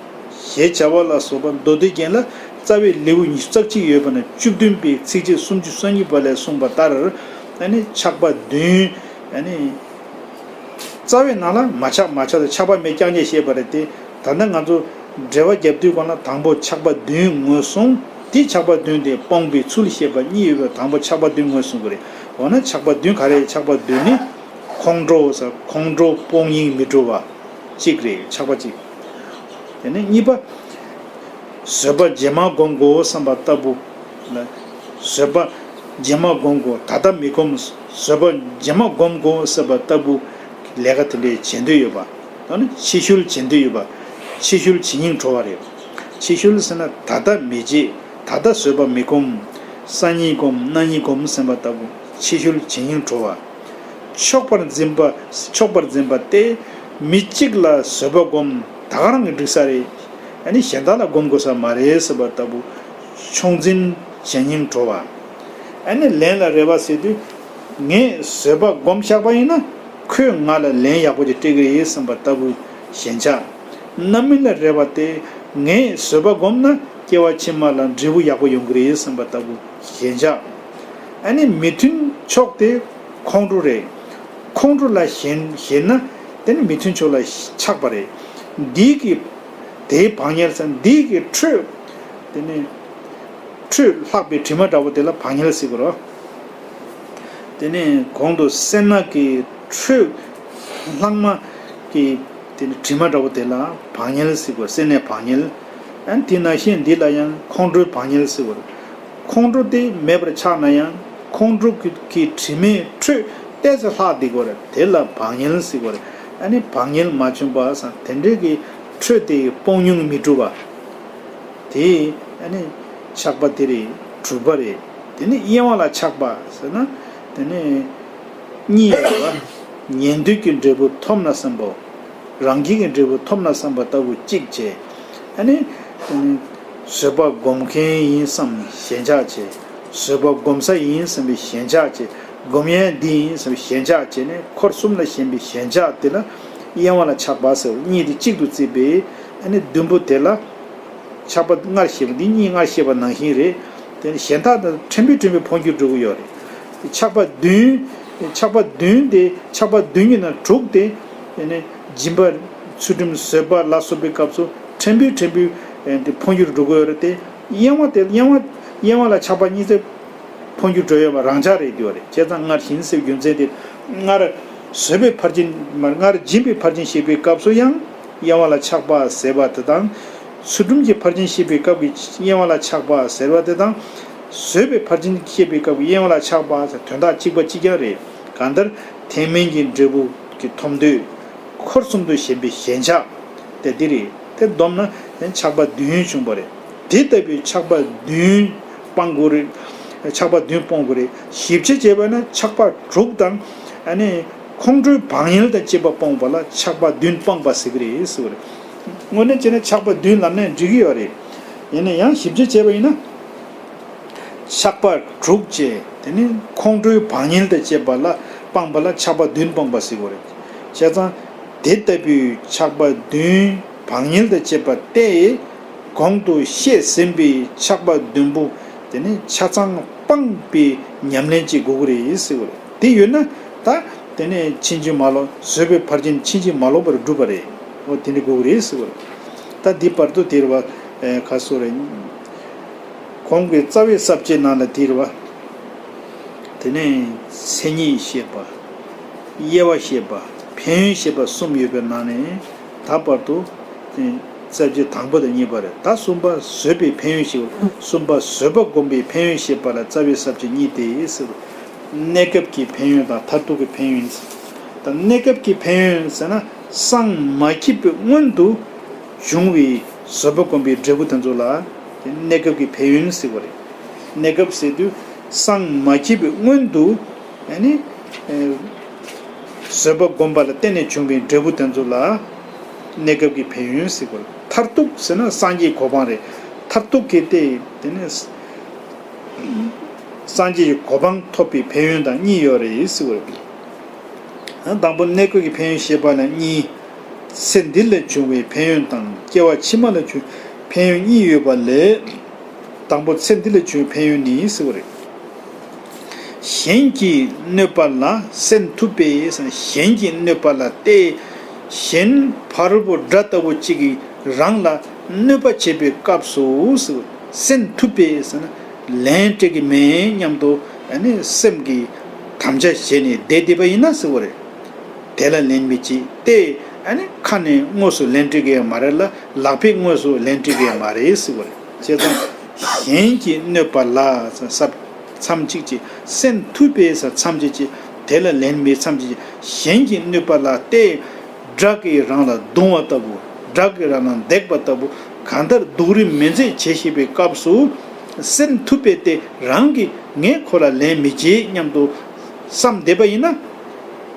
ཞེས་བྱ་བ་ལ་སོགས་པ་མདོ་སྡེ་རྒྱན་ལ་རྩ་བའི་ལེའུ་ཉི་ཤུ་རྩ་གཅིག་ཡོད་པ་ན་བཅུ་བདུན་པའི་ཚིགས་བཅད་སུམ་ཅུ་སོ་གཉིས་པ་ལས་གསུངས་པ་ལྟར། ཨ་ནི་ཆགས་པ་བདུན། ཨ་ནི། རྩ་བའི་ནང་ལ་མ་ཆགས་མ་ཆགས་དང་ཆགས་པ་མེད་རྐྱང་རྐྱང་བཤད་པ་རེད་དེ། ད་ལྟ་ང་ཚོ་འགྲེལ་པ་རྒྱབ་དུས་སྒང་ལ་དང་པོ་ཆགས་པ་བདུན་ངོས་བཟུང་། དེ་ཆགས་པ་བདུན་དེ་སྤོང་བའི་ཚུལ་བཤད་པ་གཉིས་ཡོད་པས་དང་པོ་ཆགས་པ་བདུན་ངོས་བཟུང་གི་རེད། འོ་ན་ཆགས་པ་བདུན་ག་རེ། ཆགས་པ་བདུན་ནི་ཁོང་ཁྲོ་ཟེར། ཁོང་ཁྲོ་སྤོང་སྙིང་མི་འདོད་པ་གཅིག་རེད། ཆགས་པ་གཅིག་དེ་ནས་གཉིས་པ། བཟོད་པ་རྗེས་མ་སྒོམ་དགོས་བསམ་པ་ལྟ་བུ། བཟོད་པ་རྗེས་མ་སྒོམ་དགོས། ད་ལྟ་མི་སྒོམ། བཟོད་པ་རྗེས་མ་སྒོམ་དགོས་བསམ་པ་ལྟ་བུ་ལས་ཀ་དེ་འདྲའི་བྱེད་འདོད་ཡོད་པ། ད་ནི་ཕྱི་བཤོལ་བྱེད་འདོད་ཡོད་པ། ཕྱི་བཤོལ་བྱེད་སྙིང་བྲོ་བ་རེད། ཕྱི་བཤོལ་ཟེར་ན་ད་ལྟ་མི་བྱེད། ད་ལྟ་བཟོད་པ་མི་སྒོམ། སང་ཉིན་སྒོམ། གནངས་ཉིན་སྒོམ་བསམ་པ་ལྟ་བུ་ཕྱི་བཤོལ་བྱེད་སྙིང་བྲོ་བ། ཆོག་པར་འཛིན་པ། ཆོག་པར་འཛིན་པ་སྟེ། མི་གཅིག་ལ་བཟོད་པ་སྒོམ། ད་ག་རང་གིས་འགྲིག་ས་རེད། ཨ་ནི་གཞན་དག་ལ་སྒོམ་དགོས་ས་མ་རེད་ཟེར་བ་ལྟ་བུ། ཕྱོགས་འཛིན་བྱེད་སྙིང་བྲོ་བ། ཨ་ནི་ལན་ལ་རེ་བ་ཟེར་དུས། ངས་བཟོད་པ་སྒོམ་བཞག་པ་ཡིན་ན་ཁོས་ང་ལ་ལན་ཡག་པོ་ཅིག་སྤྲད་ཀྱི་རེད་བསམ་པ་ལྟ་བུ་ཞེན་ཆགས། རྣམ་སྨིན་ལ་རེ་བ་སྟེ། ངས་བཟོད་པ་སྒོམ་ན་སྐྱེ་བ་ཕྱི་མ་ལ་འབྲས་བུ་ཡག་པོ་ཡོང་གི་རེད་བསམ་པ་ལྟ་བུ་ཞེན་ཆགས། ཨ་ནི་མི་མཐུན་ཕྱོགས་དེ་ཁོང་ཁྲོ་རེད། ཁོང་ཁྲོ་ལ་ཞེན་ཞེན་ན་དེ་ནི་མི་མཐུན་ཕྱོགས་ལ་ཆགས་པ་རེད། འདི་གི་དེའི་བག་ཉལ་ཟེར། འདི་གི་འཕྲོས་དེ་ནི་འཕྲོས་ལྷག་པའི་དྲི་མ་འདྲ་བོ་དེ་ལ་བག་ཉལ་ཟེར་གི་རེད། དེ་ནས་གོང་དུ་སེར་སྣ་གི་འཕྲོས་ལྷག་མ་གི་དེ་ནི་དྲི་མ་འདྲ་བོ་དེ་ལ་བག་ཉལ་ཟེར་གི་རེད། སེར་སྣའི་བག་ཉལ། ཨ་ནི་དེ་ནང་བཞིན་འདི་ལ་ཡང་ཁོང་ཁྲོའི་བག་ཉལ་ཟེར་གི་རེད། ཁོང་ཁྲོ་དེ་མེད་པར་ཆགས་ན་ཡང་ཁོང་ཁྲོ་གི་གི་དྲི་མའི་འཕྲོས་ཏོག་ཙམ་ལྷག་བསྡད་ཀྱི་ཡོད་རེད། དེ་ལ་བག་ཉལ་ཟེར་གྱི་ཡོད་རེད། ཨ་ནི་བག་ཉལ་མ་བྱུང་བ་ཟེར་དེ་འདྲའི་གི་འཕྲོས་དེ་སྤོང་སྙིང་མི་འདོད་པ། དེ་ཨ་ནི་ཆགས་པ་དེ་རེད། དྲུག་པ་རེད། དེ་ནི་གཡེང་བ་ལ་ཆགས་པ་ཟེར་ན་དེ་ནི་གཉིས་ཡོད་པ། ཉན་ཐོས་ཀྱི་འབྲས་བུ་ཐོབ་ན་བསམ་པའོ། རང་རྒྱལ་གྱི་འབྲས་བུ་ཐོབ་ན་བསམ་པ་ལྟ་བུ་གཅིག་བྱས། ཨ་ནི། བཟོད་པ་སྒོམ་མཁན་ཡིན་བསམ་ཞེན་ཆགས་བྱས། བཟོད་པ་སྒོམ་ས་ཡིན་བསམ་པའི་ཞེན་ཆགས་བྱས། སྒོམ་ཡས་འདི་ཡིན་བསམ་པའི་ཞེན་ཆགས་བྱས་ནས་འཁོར་གསུམ་ལ་ཞེན་པའི་ཞེན་ཆགས་དེ་ལ་གཡེང་བ་ལ་ཆགས་པ་ཟེར་བ་གཉིས་དེ་གཅིག་ཏུ་བརྩིས་པས། ཨ་ནི་བདུན་པོ་དེ་ལ། ཆགས་པ་སྔར་བཤད་པ་འདི་གཉིས་སྔར་བཤད་པ་ནང་བཞིན་རེད། དེ་ནི་གཞན་དག་དང་ཕྲན་བུ་ཕྲན་བུ་འཕོ་འགྱུར་འགྲོ་གི་ཡོད་རེད། ཆགས་པ་བདུན། ཆགས་པ་བདུན་དེ་ཆགས་པ་བདུན་གྱི་ནང་དྲུག་དེ། དེ་ནི་སྦྱིན་པ་ཚུལ་ཁྲིམས་བཟོད་པ་ལ་སོགས་པའི་སྐབས་སུ་ཕྲན་བུ་ཕྲན་བུ་དེ་འཕོ་འགྱུར་འགྲོ་གི་ཡོད་རེད་དེ། གཡེང་བ་དེ་གཡེང་བ་གཡེང་བ་ལ་ཆགས་པ་གཉིས་དེ་འཕོ་འགྱུར་འགྲོ་ཡོད་པ་རང་འཇགས་རེད་འདུག་རེད། བྱས་ཙང་སྔར་བཞིན་ཟེར་བའི་རྒྱུ་མཚན་དེ། སྔར་བཟོད་པའི་ཕར་ཕྱིན་མ་སྔར་སྦྱིན་པའི་ཕར་ཕྱིན་བཤད་པའི་སྐབས་སུ་ཡང་གཡེང་བ་ལ་ཆགས་པ་ཟེར་བ་དེ་དང་། ཚུལ་ཁྲིམས་ཀྱི་ཕར་ཕྱིན་བཤད་པའི་སྐབས་ཀྱི་གཡེང་བ་ལ་ཆགས་པ་ཟེར་བ་དེ་དང་། བཟོད་པའི་ཕར་ཕྱིན་བཤད་པའི་སྐབས་ཀྱི་གཡེང་བ་ལ་ཆགས་པ་ཟེར་དོན་དག་གཅིག་པ་གཅིག་རྐྱང་རེད། གང་ལྟར་ཐེག་དམན་གྱི་འབྲས་བུ་གི་ཐོབ་འདོད། འཁོར་གསུམ་དུ་ཞེན་པའི་ཞེན་ཆགས་དེ་འདི་རེད། དེ་བསྡོམས་ན་ཆགས་པ་བདུན་བྱུང་བ་རེད། དེ་ལྟ་བུའི་ཆགས་པ་བདུན་སྤང་དགོས་རེད། ཆགས་པ་བདུན་སྤོང་དགོས་རེད། ཞིབ་ཆ་བྱས་པ་ན་ཆགས་པ་དྲུག་དང་ཨ་ནི་ཁོང་ཁྲོའི་བག་ཉལ་དང་བཅས་པ་སྤོང་བ་ལ་ཆགས་པ་བདུན་སྤངས་པ་ཟེར་གྱི་རེད་ཟེར་བ་རེད། དངོས་གནས་བྱས་ན་ཆགས་པ་བདུན་ལབ་ནས་འགྲིག་གི་ཡོད་རེད། ཡིན་ན་ཡང་ཞིབ་ཆ་བྱས་པ་ཡིན་ན། ཆགས་པ་དྲུག་བཅས་དེ་ནི་ཁོང་ཁྲོའི་བག་ཉལ་དང་བཅས་པ་ལ་སྤངས་པ་ལ་ཆགས་པ་བདུན་སྤངས་པ་ཟེར་གྱི་རེད། བྱས་ཙང་དེ་ལྟ་བུའི་ཆགས་པ་བདུན་བག་ཉལ་དང་བཅས་པ་སྟེ། གོང་དུ་བཤད་ཟིན་པའི་ཆགས་པ་བདུན་པོ་དེ་ནི་ཆ་ཚང་སྤངས་པའི་ཉམས་ལེན་བྱེད་དགོས་ཀྱི་རེད་ཟེར་གྱི་རེད། དེ་ཡོད་ན་ད་དེ་ནས་ཕྱིན་ཅི་མ་ལོག་བཟོད་པའི་ཕར་ཕྱིན་ཕྱིན་ཅི་མ་ལོག་པར་འགྲུབ་པ་རེད། འོ་དེ་འདྲ་དགོས་ཀྱི་རེད་ཟེར་བ་རེད། ད་འདི་བར་དུ་དེ་རེད་བ། ཨེ་ག་སོ་རེད། གོང་གི་རྩ་བའི་ས་བཅད་ནང་ལ་དེ་རེད་བ། དེ་ནས་མཚན་ཉིད་བཤད་པ། དབྱེ་བ་བཤད་པ། ཕན་ཡོན་བཤད་པ་གསུམ་ཡོད་པའི་ནང་ནས་ད་བར་དུ། ཨེ་ས་བཅད་དང་པོ་དང་གཉིས་པ་རེད། ད་གསུམ་པ་བཟོད་པའི་ཕན་ཡོན་བཤད་པ། གསུམ་པ་བཟོད་པ་སྒོམ་པའི་ཕན་ཡོན་བཤད་པ་ལ་རྩ་བའི་ས་བཅད་གཉིས་ཏེ་ཟེར། གནས་སྐབས་ཀྱི་ཕན་ཡོན་དང་མཐར་ཐུག་གི་ཕན་ཡོན། ད་གནས་སྐབས་ཀྱི་ཕན་ཡོན་ཟེར་ན་སངས་མ་རྒྱས་པའི་སྔོན་དུ་བྱུང་བའི་བཟོད་པ་སྒོམ་པའི་འབྲས་བུ་དེ་ཚོ་ལ་གནས་སྐབས་ཀྱི་ཕན་ཡོན་ཟེར་བ་རེད། གནས་སྐབས་ཟེར་དུས་སངས་མ་རྒྱས་པའི་སྔོན་དུ་ཨ་ནི་ཨེ་བཟོད་པ་སྒོམ་པ་ལ་བརྟེན་ནས་བྱུང་བའི་འབྲས་བུ་དེ་ཚོ་ལ་གནས་སྐབས་ཀྱི་ཕན་ཡོན་ཟེར་བ་རེད། མཐར་ཐུག་ཟེར་ན་སངས་རྒྱས་གོ་འཕང་རེད། མཐར་ཐུག་གི་སྟེ་དེ་ནི། སངས་རྒྱས་ཀྱི་གོ་འཕང་ཐོབ་པའི་ཕན་ཡོན་དང་གཉིས་ཡོད་རེད་ཟེར་བ་རེད། དང་པོ་གནས་སྐབས་ཀྱི་ཕན་ཡོན་བཤད་པ་ལ་གཉིས། ཚེ་འདི་ལ་བྱུང་བའི་ཕན་ཡོན་དང་སྐྱེ་བ་ཕྱི་མ་ལ་བྱུང་ཕན་ཡོན་གཉིས་ཡོད་པ་ལས། དང་པོ་ཚེ་འདི་ལ་བྱུང་བའི་ཕན་ཡོན་ནི་ཟེར་བ་རེད། གཞན་གྱིས་གནོད་པ་ལ་སེམས་ཐུབ་པས། གཞན་གྱིས་གནོད་པ་ལ་སྟེ། གཞན་ཕ་རོལ་པོ་དགྲ་ལྟ་བུ་གཅིག་གིས་རང་ལ་གནོད་པ་བྱེད་པའི་སྐབས་སུ་ཟེར། སེམས་ཐུབ་པས་ཟེར་ན་ལན་སྤྲད་ཀྱི་མེད་སྙམ་དུ་ཨ་ནི་སེམས་ཀྱི་དམ་བཅའ་བྱས་ནས་བསྡད་བསྡད་པ་ཡིན་ན་ཟེར་བ་རེད། དེ་ལ་ལན་མི་བྱེད་དེ་ཨ་ནི་ཁ་ནས་དངོས་སུ་ལན་སྤྲད་ཀྱི་ཡང་མ་རེད་ལ་ལག་པས་དངོས་སུ་ལན་སྤྲད་ཀྱི་ཡང་མ་རེད་ཟེར་བ་རེད། བྱས་ཙང་གཞན་གྱིས་གནོད་པ་ལ་ཟེར་མཚམས་གཅིག་ཅིག་སེམས་ཐུབ་པས་ཟེར་མཚམས་གཅིག་ཅིག་དེ་ལ་ལན་མི་མཚམས་གཅིག་ཅིག་གཞན་གྱིས་གནོད་པ་ལ་སྟེ། དགྲ་གིས་རང་ལ་རྡུང་བ་ལྟ་བུ། དགྲ་གིས་རང་ལ་འདེགས་པ་ལྟ་བུ། གང་ལྟར་སྡུག་རུས་མི་མཛད་བྱེད་ཤེས་པའི་སྐབས་སུ། སེམས་ཐུབ་པས་ཏེ་རང་གིས་ངས་ཁོ་ལ་ལན་མི་བྱེད་སྙམ་དུ་བསམ་བསྡད་པ་ཡིན་ན།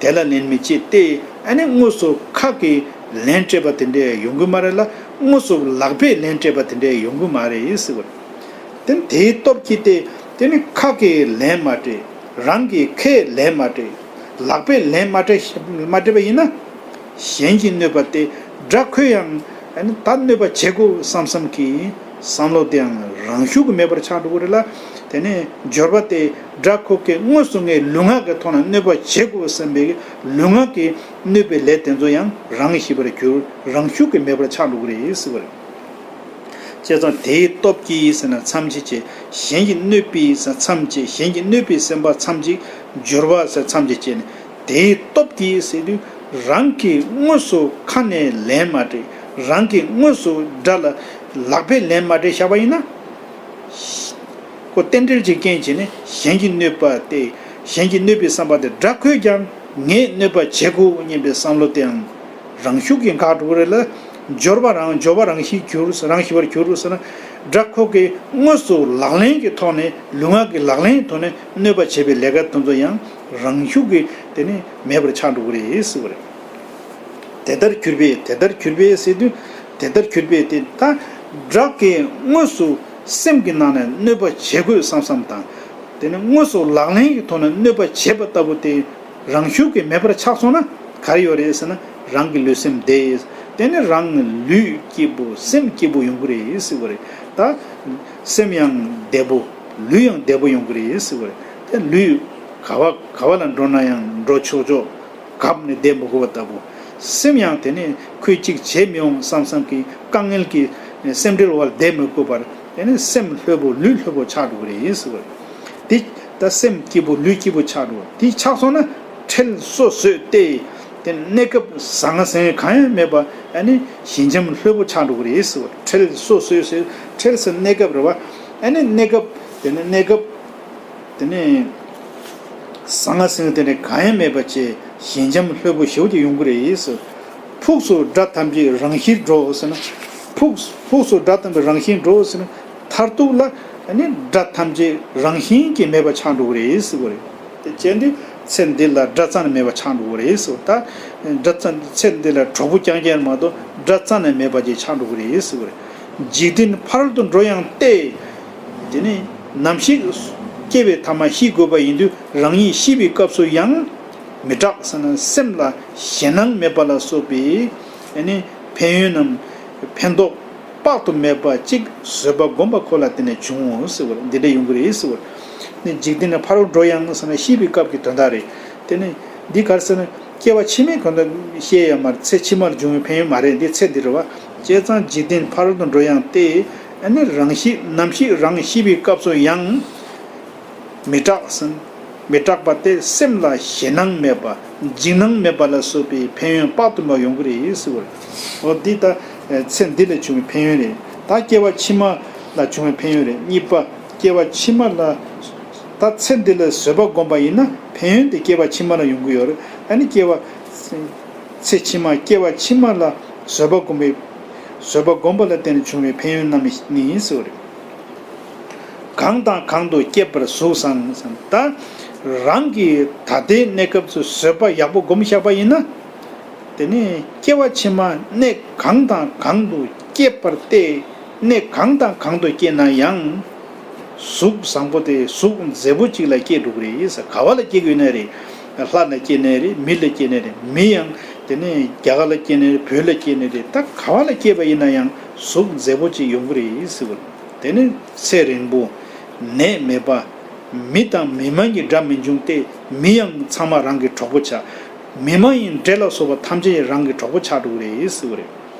དེ་ལ་ལན་མི་བྱེད་དེ་ཨ་ནི་དངོས་སུ་ཁ་གིས་ལན་སྤྲད་པ་དེ་འདྲས་ཡོང་གི་མ་རེད་ལ་དངོས་སུ་ལག་པས་ལན་སྤྲད་པ་དེ་འདྲས་ཡོང་གི་མ་རེད་ཟེར་བ་རེད། དེ་ནི་དེའི་སྟོབས་ཀྱིས་ཏེ་དེ་ནི་ཁ་གིས་ལན་མ་སྤྲད། རང་གིས་ཁས་ལན་མ་སྤྲད། ལག་པས་ལན་མ་སྤྲད་མ་སྤྲད་པ་ཡིན་ན། གཞན་གྱིས་གནོད་པ་སྟེ་དགྲ་ཁོས་ཡང་ད་གནོད་པ་བྱེད་དགོས་བསམ་བསམ་གྱི་བསམ་བློ་དེའང་རང་ཤུགས་ཀྱིས་མེད་པར་ཆགས་འགྲོ་གི་རེད་ལ། དེ་ནས་འབྱོར་པ་སྟེ་དགྲ་ཁོ་གིས་དངོས་སུ་ངས་ལུས་ངག་གི་ཐོག་ནས་གནོད་པ་བྱེད་དགོས་བསམ་པའི་ལུས་ངག་གིས་གནོད་པའི་ལས་དེ་ཚོ་ཡང་རང་ཞི་བར་གྱུར། རང་ཤུགས་ཀྱིས་མེད་པར་ཆགས་འགྲོ་གི་རེད་ཟེར་བ་རེད། བྱས་ཙང་དེའི་སྟོབས་ཀྱིས་ཟེར་ན་མཚམས་ཅིག་བྱས། གཞན་གྱིས་གནོད་པའི་ཟེར་མཚམས་བཅད། གཞན་གྱིས་གནོད་པའི་སེམས་པ་མཚམས་ཅིག་འབྱོར་བ་ཟེར་མཚམས་ཅིག་བཅད་ནས་དེའི་སྟོབས་ཀྱིས་ཟེར་དུས་རང་གིས་དངོས་སུ་ཁ་ནས་ལན་མ་སྤྲད། རང་གིས་དངོས་སུ་དགྲ་ལ་ལག་པས་ལན་མ་སྤྲད་བཞག་པ་ཡིན་ན། ཁོ་རྟེན་འབྲེལ་གྱི་རྐྱེན་བྱས་ནས་གཞན་གྱིས་གནོད་པ་སྟེ། གཞན་གྱིས་གནོད་པའི་བསམ་པ་དེ་དགྲ་ཁོས་ཀྱང་ངས་གནོད་པ་བྱེད་དགོས་སྙམ་པའི་བསམ་བློ་དེའང་རང་ཤུགས་ཀྱིས་འགག་འགྲོ་གི་རེད་ལ། འབྱོར་པ་རང་འབྱོར་པ་རང་ཞིག་གྱུར། རང་ཞི་བར་གྱུར་ཟེར་ན། དགྲ་ཁོ་གིས་དངོས་སུ་ལག་ལེན་གྱི་ཐོག་ནས་ལུས་ངག་གི་ལག་ལེན་གྱི་ཐོག་ནས་གནོད་པ་བྱེད་པའི་ལས་ཀ་དེ་ཚོ་ཡང་རང་ཤུགས་ཀྱིས་དེ་ནི་མེད་པར་ཆགས་འགྲོ་གི་རེད་ཟེར་བ་རེད། དེ་ལྟར་གྱུར་པས། དེ་ལྟར་གྱུར་པས་ཟེར་དུས་དེ་ལྟར་གྱུར་པས་དེ་ད་དགྲ་གིས་དངོས་སུ་སེམས་ཀྱི་ནང་ནས་གནོད་པ་བྱེད་དགོས་བསམ་བསམ་དང་། དེ་ནི་དངོས་སུ་ལག་ལེན་གྱི་ཐོག་ནས་གནོད་པ་བྱེད་པ་ལྟ་བུ་དེ་རང་ཤུགས་ཀྱིས་མེད་པར་ཆགས་སོང་ན་ག་རེ་ཡོད་རེད་ཟེར་ན་རང་གི་ལུས་སེམས་བདེ། དེ་ནི་རང་ལུས་སྐྱིད་པོ་སེམས་སྐྱིད་པོ་ཡོང་གི་རེད་ཟེར་བ་རེད། ད་སེམས་ཡང་བདེ་པོ་ལུས་ཡང་བདེ་པོ་ཡོང་གི་རེད་ཟེར་བ་རེད། དེ་ལུས་ག་བ་ག་བ་ལ་འགྲོ་ན་ཡང་འགྲོ་ཆོག་ཆོག་གབ་ནས་བསྡད་མི་དགོས་པ་ལྟ་བུ། སེམས་ཡང་དེ་ནས་ཁོས་གཅིག་བྱེད་མི་འོང་བསམ་བསམ་གྱི་དཀའ་ངལ་གྱི་སེམས་ཁྲལ་བ་ལ་བསྡད་མི་དགོས་པར་དེ་ནས་སེམས་ལྷོད་པོ་ལུས་ལྷོད་པོ་ཆགས་འགྲོ་གི་རེད་ཟེར་བ་རེད། དེ་ད་སེམས་སྐྱིད་པོ་ལུས་སྐྱིད་པོ་ཆགས་འགྲོ། དེ་ཆགས་སོང་ན་ཁྲེལ་སོ་སོས་ཏེ་དེ་གནས་སྐབས་ཟང་ངེ་ཟིང་ངེ་གང་ཡང་མེད་པ་ཨ་ནི་ཞི་འཇམ་ལྷོད་པོ་ཆགས་འགྲོ་གི་རེད་ཟེར་བ། ཁྲེལ་སོ་སོས་ཟེར། ཁྲེལ་ཟེར་གནས་སྐབས་རེད་བ། ཨ་ནི་གནས་སྐབས་དེ་ནི་གནས་སྐབས། དེ་ནས་ཟང་ངེ་ཟིང་ངེ་དེ་འདྲ་གང་ཡང་མེད་པ་བྱས་ཞི་འཇམ་ལྷོད་པོ་ཞེ་པོ་ཅིག་ཡོང་གི་རེད་ཟེར། ཕུགས་སུ་དགྲ་ཐམས་ཅད་རང་ཞིར་འགྲོ་ཟེར་ན། ཕུགས་ཕུགས་སུ་དགྲ་ཐམས་ཅད་རང་ཞིར་འགྲོ་ཟེར་ན། མཐར་ཐུག་ལ་ཨ་ནི་དགྲ་ཐམས་ཅད་རང་བཞིན་གྱིས་མེད་པ་ཆགས་འགྲོ་གི་རེད་ཟེར་གི་རེད། དེ་བྱས་དུས་ཚེ་འདི་ལ་དགྲ་རྩ་ནས་མེད་པ་ཆགས་འགྲོ་གི་རེད་ཟེར། ད་དགྲ་རྩ་ཚེ་འདི་ལ་གྲོགས་པོ་རྐྱང་རྐྱང་མ་གཏོགས་དགྲ་རྩ་ནས་མེད་པ་ཅིག་ཆགས་འགྲོ་གི་རེད་ཟེར་གི་རེད། འཇིག་རྟེན་ཕ་རོལ་ཏུ་འགྲོ་ཡང་སྟེ། དེ་ནི་ནམ་ཞིག་སྐྱེ་བའི་ཐ་མ་ཤི་དགོས་པ་ཡིན་དུས་རང་ཉིད་ཤི་བའི་སྐབས་སུ་ཡང་། མི་སྐྲག་ཟེར་ན་སེམས་ལ་ཞེད་སྣང་མེད་པ་ལ་སོགས་པའི་ཨ་ནི་ཕན་ཡོན་ནམ་ཕན་ཐོགས་དཔག་ཏུ་མེད་པ་གཅིག་བཟོད་པ་སྒོམ་པ་ཁོ་ལ་བརྟེན་ནས་འབྱུང་ངོ་ཟེར་བ་འདི་འདྲ་ཡོང་གི་རེད་ཟེར་བ། ནི་འཇིག་རྟེན་ནས་ཕ་རོལ་འགྲོ་ཡང་ཟེར་ན་ཤི་བའི་སྐབས་ཀྱི་དོན་དག་རེད། དེ་ནི་འདི་ག་རེ་ཟེར་ན་སྐྱེ་བ་ཕྱི་མའི་གོ་འདོན་བཤད་ཡ་མ་རེད། ཚེ་ཕྱི་མར་འབྱུང་བའི་ཕན་ཡོན་མ་རེད། འདི་ཚེ་འདི་རེད་བ། བྱས་ཙང་འཇིག་རྟེན་ཕ་རོལ་ཏུ་འགྲོ་ཡང་སྟེ། ཨ་ནི་རང་ཤི་ནམ་ཞིག་རང་ཤི་བའི་སྐབས་སུ་ཡང་། མི་སྐྲག་ཟིན། མི་སྐྲག་པ་སྟེ་སེམས་ལ་ཞེད་སྣང་མེད་པ། འཇིགས་སྣང་མེད་པ་ལ་སོགས་པའི་ཕན་ཡོན་དཔག་ཏུ་མེད་ཡོང་གི་རེད་ཟེར་བ་རེད། འོ་འདི་ལྟ། ཚེ་འདི་ལ་བྱུང་བའི་ཕན་ཡོན་རེད། ད་སྐྱེ་བ་ཕྱི་མ་ལ་བྱུང་བའི་ཕན་ཡོན་རེད། གཉིས་པ། སྐྱེ་བ་ཕྱི་མ་ལ། ད་ཚེ་འདི་ལ་བཟོད་པ་བསྒོམ་པ་ཡིན་ན་ཕན་ཡོན་དེ་སྐྱེ་བ་ཕྱི་མ་ལ་ཡོང་གི་ཡོད་རེད། ཨ་ནི་སྐྱེ་བ། ཚེ་ཕྱི་མ་སྐྱེ་བ་ཕྱི་མ་ལ་བཟོད་པ་བསྒོམ་པའི། བཟོད་པ་བསྒོམ་པ་ལ་བརྟེན་ནས་བྱུང་བའི་ཕན་ཡོན་རྣམས་ནི་ཟེར་བ་རེད། གང་དང་གང་དུ་སྐྱེས་པར་གཟུགས་བཟང་ཟེར། ད་རང་གི་ད་ལྟའི་གནས་སྐབས་སུ་བཟོད་པ་ཡག་པོ་སྒོམ་བཞག་པ་ཡིན་ན། དེ་ནས་སྐྱེ་བ་ཕྱི་མ་གནས་གང་དང་གང་དུ་སྐྱེས་པར་ཏེ། གནས་གང་དང་གང་དུ་སྐྱེས་ན་ཡང་། གཟུགས་བཟང་པོ་དེ་གཟུགས་མཛེས་པོ་ཅིག་ལ་སྐྱེས་འགྲོ་གི་རེད་ཟེར། ག་བ་ལ་སྐྱེས་དགོས་ན་རེད། ལྷ་ལ་སྐྱེས་ནའི་རེད། མི་ལ་སྐྱེས་ནའི་རེད། མི་ཡང་དེ་ནས་རྒྱ་གར་ལ་སྐྱེས་ནའི་རེད། བོད་ལ་སྐྱེས་ནའི་རེད། ད་ག་བ་ལ་སྐྱེས་པ་ཡིན་ན་ཡང་གཟུགས་མཛེས་པོ་ཅིག་ཡོང་གི་རེད་ཟེར་བ། དེ་ནི་ཚེ་རིང་པོ། ནད་མེད་པ། མི་དང་མི་མ་ཡིན་དགྲ་མི་འབྱུང་སྟེ། མི་ཡང་ཚང་མ་རང་གི་གྲོགས་པོ་ཆགས། མི་མ་ཡིན་འདྲེ་ལ་སོགས་པ་ཐམས་ཅད་རང་གི་གྲོགས་པོ་ཆགས་འགྲོ་གི་རེད་ཟེར་བ་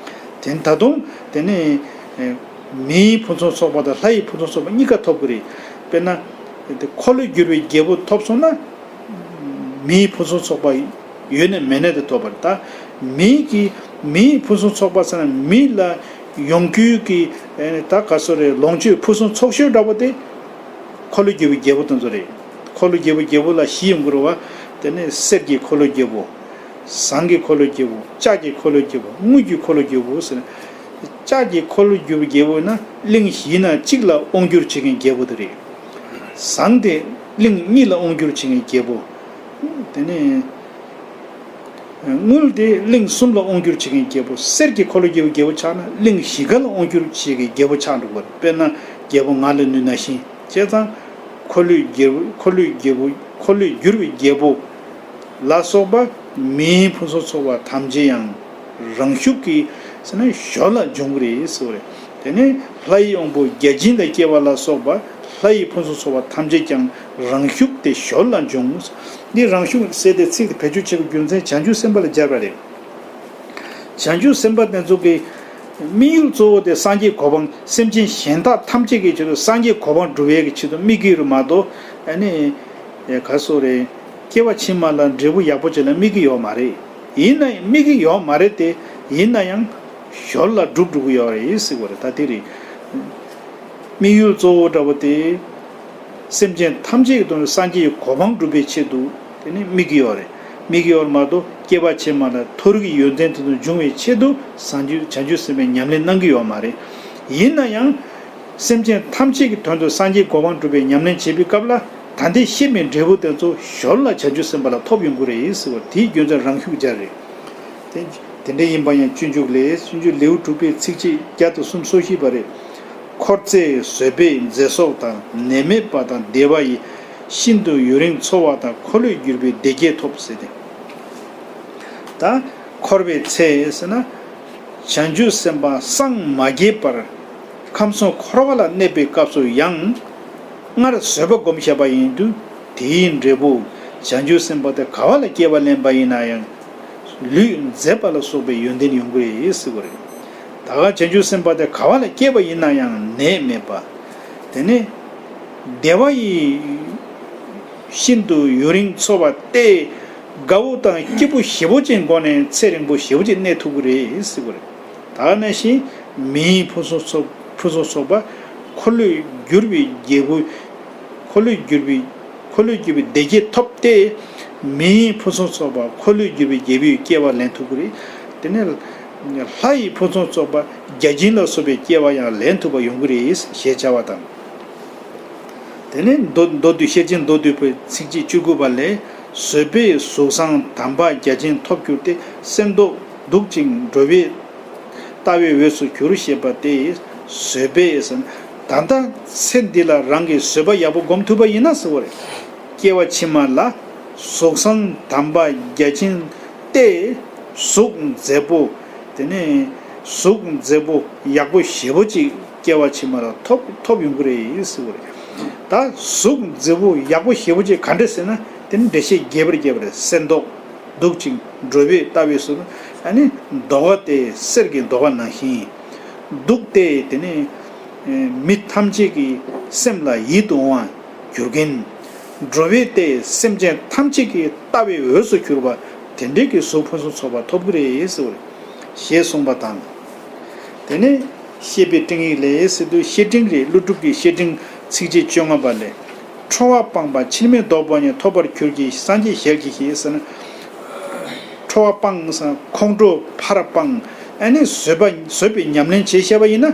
རེད། དེ་ད་དུང་དེ་ནི་མིའི་ཕུན་སུམ་ཚོགས་པ་དང་ལྷ་ཡི་ཕུན་སུམ་ཚོགས་པ་གཉིས་ཀ་ཐོབ་ཀྱི་རེད། དཔེར་ན། འཁོར་ལོས་སྒྱུར་བའི་རྒྱལ་པོ་ཐོབ་སོང་ན། མིའི་ཕུན་སུམ་ཚོགས་པ་ཡོད་ནས་མེད་ནས་དེ་ཐོབ་པར་ད། མིའི་གི་མིའི་ཕུན་སུམ་ཚོགས་པ་ཟེར་ན་མི་ལ་ཡོང་རྒྱུའི་གི་ད་ག་སོ་རེ་ལོངས་སྤྱོད་ཕུན་སུམ་ཚོགས་ཤོས་འདྲ་པོ་དེ། འཁོར་ལོས་སྒྱུར་བའི་རྒྱལ་པོ་དེ་ཚོ་རེད། འཁོར་ལོས་སྒྱུར་བའི་རྒྱལ་པོ་ལ་བཞི་ཡོང་གི་རེད་བ། དེ་ནས་གསེར་གྱི་འཁོར་ལོས་སྒྱུར་བ། ཟངས་ཀྱི་འཁོར་ལོས་སྒྱུར་བ། ལྕགས་ཀྱི་འཁོར་ལོས་སྒྱུར་བ། དངུལ་གྱི་འཁོར་ལོས་སྒྱུར་བ་ཟེར། ལྕགས་ཀྱི་འཁོར་ལོས་སྒྱུར་བའི་རྒྱལ་པོ་ན་གླིང་བཞི་ན་གཅིག་ལ་དབང་བསྒྱུར་བྱེད་མཁན་རྒྱལ་པོ་དེ་རེད། ཟངས་དེ་གླིང་གཉིས་ལ་དབང་བསྒྱུར་བྱེད་མཁན་རྒྱལ་པོ། དེ་ནས། དངུལ་དེ་གླིང་གསུམ་ལ་དབང་བསྒྱུར་བྱེད་མཁན་རྒྱལ་པོ། གསེར་གྱི་འཁོར་ལོས་སྒྱུར་བའི་རྒྱལ་པོ་ཆགས་ན་གླིང་བཞི་ཀ་ལ་དབང་བསྒྱུར་བྱེད་མཁན་རྒྱལ་པོ་ཆགས་འགྲོ་གི་རེད། དཔེར་ན་རྒྱལ་པོ་ང་ལ་ནུས་ན་ཤིང་བྱས་ཙང་། འཁོར་ལོས་སྒྱུར་འཁོར་ལོས་སྒྱུར་འཁོར་ལོས་སྒྱུར་བའི་རྒྱལ་པོ། ལ་སོགས་པ་མིའི་ཕུན་སུམ་ཚོགས་པ་ཐམས་ཅད་ཡང་རང་ཤུགས་ཀྱིས་ཟེར་ན་ཞོར་ལ་འབྱུང་གི་རེད་ཟེར་བ་རེད། དེ་ནས་ལྷ་ཡི་དབང་པོ་བརྒྱ་བྱིན་ལ་སྐྱེ་བ་ལ་སོགས་པ་ལྷ་ཡི་ཕུན་སུམ་ཚོགས་པ་ཐམས་ཅད་ཀྱང་རང་ཤུགས་དེ་ཞོར་ལ་འབྱུང་། འདི་རང་ཤུགས་ཟེར་ཏེ་ཚིག་དེ་བེད་སྤྱོད་བྱེད་པའི་རྒྱུ་མཚན་བྱང་ཆུབ་སེམས་དཔའ་ལ་སྦྱར་བ་རེད། བྱང་ཆུབ་སེམས་དཔའ་དེ་ཚོ་གི་དམིགས་ཡུལ་གཙོ་བོ་དེ་སངས་རྒྱས་གོ་འཕང་སེམས་ཅན་གཞན་དག་ཐམས་ཅད་ཀྱི་ཆེད་དུ་སངས་རྒྱས་གོ་འཕང་སྒྲུབ་ཡས་ཀྱི་ཆེད་དུ་དམིགས་ཀྱི་རེད་མ་གཏོགས་ཨ་ནི། ག་སོ་རེད། སྐྱེ་བ་ཕྱི་མ་ལ་འབྲས་བུ་ཡག་པོ་ཅིག་ལ་དམིགས་ཀྱི་ཡོད་མ་རེད། ཡིན་ན་ཡང་དམིགས་ཀྱི་ཡོད་མ་རེད་དེ། ཡིན་ན་ཡང་ཞོར་ལ་སྒྲུབ་འགྲོ་གི་ཡོད་རེད་ཟེར་བ་རེད། ད་དེ་རེད། དམིགས་ཡུལ་གཙོ་བོ་འདྲ་བོ་དེ། སེམས་ཅན་ཐམས་ཅད་ཀྱི་དོན་དུ་སངས་རྒྱས་ཀྱི་གོ་འཕང་སྒྲུབ་པའི་ཆེད་དུ་དེ་ནི་དམིགས་ཀྱི་ཡོད་རེད། དམིགས་ཀྱི་ཡོད་རེད་མ་གཏོགས་སྐྱེ་བ་ཕྱི་མ་ལ་མཐོ་རིས་ཀྱི་ཡོན་ཏན་དེ་ཚོ་འབྱུང་བའི་ཆེད་དུ་བྱང་ཆུབ་བྱང་ཆུབ་སེམས་དཔའི་ཉམས་ལེན་གནང་གི་ཡོད་མ་རེད། ཡིན་ན་ཡང་། སེམས་ཅན་ཐམས་ཅད་ཀྱི་དོན་དུ་སངས་རྒྱས་གོ་འཕང་སྒྲུབ་པའི་ཉམས་ལེན་བྱེད་པའི་སྐབས་ལ་ད་ལྟའི་ཤེས་པའི་འབྲས་བུ་དེ་ཚོ་ཞོར་ལ་བྱང་ཆུབ་སེམས་དཔའ་ལ་ཐོབ་ཡོང་གི་རེད་ཟེར་བ་དེའི་རྒྱུ་མཚན་རང་ཤུགས་སྦྱར་རེད། དེ་དེ་འདྲ་ཡིན་པ་ཡང་སྤྱོད་འཇུག་ལས་སྤྱོད་འཇུག་ལེའུ་དྲུག་པའི་ཚིགས་བཅད་བརྒྱ་དང་སུམ་ཅུ་སོ་བཞི་པ་རེད། འཁོར་ཚེ་བཟོད་པས་མཛེས་སོགས་དང་ནད་མེད་པ་དང་བདེ་བ་ཡི། ཤིན་ཏུ་ཡུན་རིང་འཚོ་བ་དང་འཁོར་ལོས་སྒྱུར་བའི་བདེ་སྐྱིད་ཐོབ་ཟེར་ཏེ། ད་འཁོར་བའི་ཚེ་ཟེར་ན། བྱང་ཆུབ་སེམས་དཔའ་སངས་མ་རྒྱས་པར་ཁམས་གསུམ་འཁོར་བ་ལ་གནས་པའི་སྐབས་སུ་ཡང་། སྔར་བཟོད་པ་སྒོམ་བཞག་པ་ཡིན་དུས་དེའི་འབྲས་བུ་བྱང་ཆུབ་སེམས་དཔའ་དེ་ག་བ་ལ་སྐྱེ་བ་ལེན་པ་ཡིན་ན་ཡང་། ལུས་མཛེས་པ་ལ་སོགས་པའི་ཡོན་ཏན་ཡོང་གི་རེད་ཟེར་བ་རེད། ད་ག་བྱང་ཆུབ་སེམས་དཔའ་དེ་ག་བ་ལ་སྐྱེས་པ་ཡིན་ན་ཡང་ནད་མེད་པ། དེ་ནས་བདེ་བ་ཡི་ཤིན་ཏུ་ཡུན་རིང་འཚོ་བ་སྟེ། དགའ་བོ་དང་སྐྱིད་པོ་ཞེ་པོ་ཅན་སྒོ་ནས་ཚེ་རིང་པོ་ཞེ་པོ་ཅིག་གནས་ཐུབ་ཀྱི་རེད་ཟེར་བ་རེད། ད་ག་ནང་བཞིན་མིའི་ཕུན་སུམ་ཚོགས་ཕུན་སུམ་ཚོགས་པ། འཁོར་ལོས་སྒྱུར་བའི་རྒྱལ་པོ། འཁོར་ལོས་སྒྱུར་བའི་འཁོར་ལོས་སྒྱུར་བའི་བདེ་སྐྱིད་ཐོབ་སྟེ། མིའི་ཕུན་སུམ་ཚོགས་པ་འཁོར་ལོས་སྒྱུར་བའི་རྒྱལ་པོའི་སྐྱེ་བ་ལེན་ཐུབ་ཀྱི་རེད། དེ་ནས་ལྷ་ཡི་ཕུན་སུམ་ཚོགས་པ་བརྒྱ་བྱིན་ལ་སོགས་པའི་སྐྱེ་བ་ཡང་ལེན་ཐུབ་པ་ཡོང་གི་རེད་ཞེས་བྱ་བ་དང་། དེ་ནས་མདོ་མདོ་སྡུད་ཤེར་ཕྱིན་མདོ་སྡུད་པའི་ཚིགས་བཅད་བཅུ་དགུ་པ་ལས། བཟོད་པས་གཟུགས་བཟང་དམ་པ་བརྒྱ་བྱིན་ཐོབ་གྱུར་ཏེ། སེམས་རྟོག་སྡུག་ཅིང་འགྲོ་བའི་ལྟ་བའི་འོས་སུ་གྱུར་ཞེས་པ་སྟེ། བཟོད་པས་ཟེར་ན། ད་ལྟ་ཚེ་འདི་ལ་རང་གིས་བཟོད་པ་ཡག་པོ་སྒོམ་ཐུབ་པ་ཡིན་ན་ཟེར་བ་རེད། སྐྱེ་བ་ཕྱི་མ་ལ་གཟུགས་བཟང་དམ་པ་བརྒྱ་བྱིན་ཏེ། གཟུགས་མཛེས་པོ། དེ་ནས་གཟུགས་མཛེས་པོ་ཡག་པོ་ཞེ་པོ་ཅིག་སྐྱེ་བ་ཕྱི་མ་ལ་ཐོབ་ཐོབ་ཡོང་གི་རེད་ཟེར་བ་རེད། ད་གཟུགས་མཛེས་པོ་ཡག་པོ་ཞེ་པོ་ཅིག་ག་འདྲ་ཟེར་ན། དེ་ནི་འགྲེལ་བཤད་རྒྱས་པར་རྒྱས་པ་རེད། སེམས་རྟོག་སྡུག་ཅིང་འགྲོ་བའི་ལྟ་བའི་ཟེར་ན། ཨ་ནི་ཟློས་གར་དེ་གསེར་གྱི་ཟློས་གར་ནང་བཞིན། སྡུག་སྟེ་དེ་ནི་མི་ཐམས་ཅད་ཀྱི་སེམས་ལ་ཡིད་དུ་འོང་བ། གྱུར་མཁན། འགྲོ་བའི་སྟེ་སེམས་ཅན་ཐམས་ཅད་ཀྱི་ལྟ་བའི་འོས་སུ་གྱུར་པ། དེ་འདྲའི་གི་གཟུགས་ཕུན་སུམ་ཚོགས་པ་ཐོབ་ཀྱི་རེད་ཟེར་བ་རེད། ཞེས་གསུངས་པ་དང་། དེ་ནས་བཤེས་པའི་སྤྲིང་ཡིག་ལས་ཟེར་དུས། བཤེས་སྤྲིང་རེད། ཀླུ་སྒྲུབ་ཀྱི་བཤེས་སྤྲིང་ཚིགས་བཅད་བཅོ་ལྔ་པ་ལས། ཁྲོ་བ་སྤངས་པ་ཕྱིར་མི་ལྡོག་པ་ཉིད་ཐོབ་པར་གྱུར་ཅིག་སངས་རྒྱས་ཞལ་གྱིས་ཞེས་ཟེར་ན། ཁྲོ་བ་སྤངས་ཟེར་ན་ཁོང་ཁྲོ་ཕར་སྤངས། ཨ་ནི་བཟོད་པ་བཟོད་པའི་ཉམས་ལེན་བྱས་བཞག་པ་ཡིན་ན།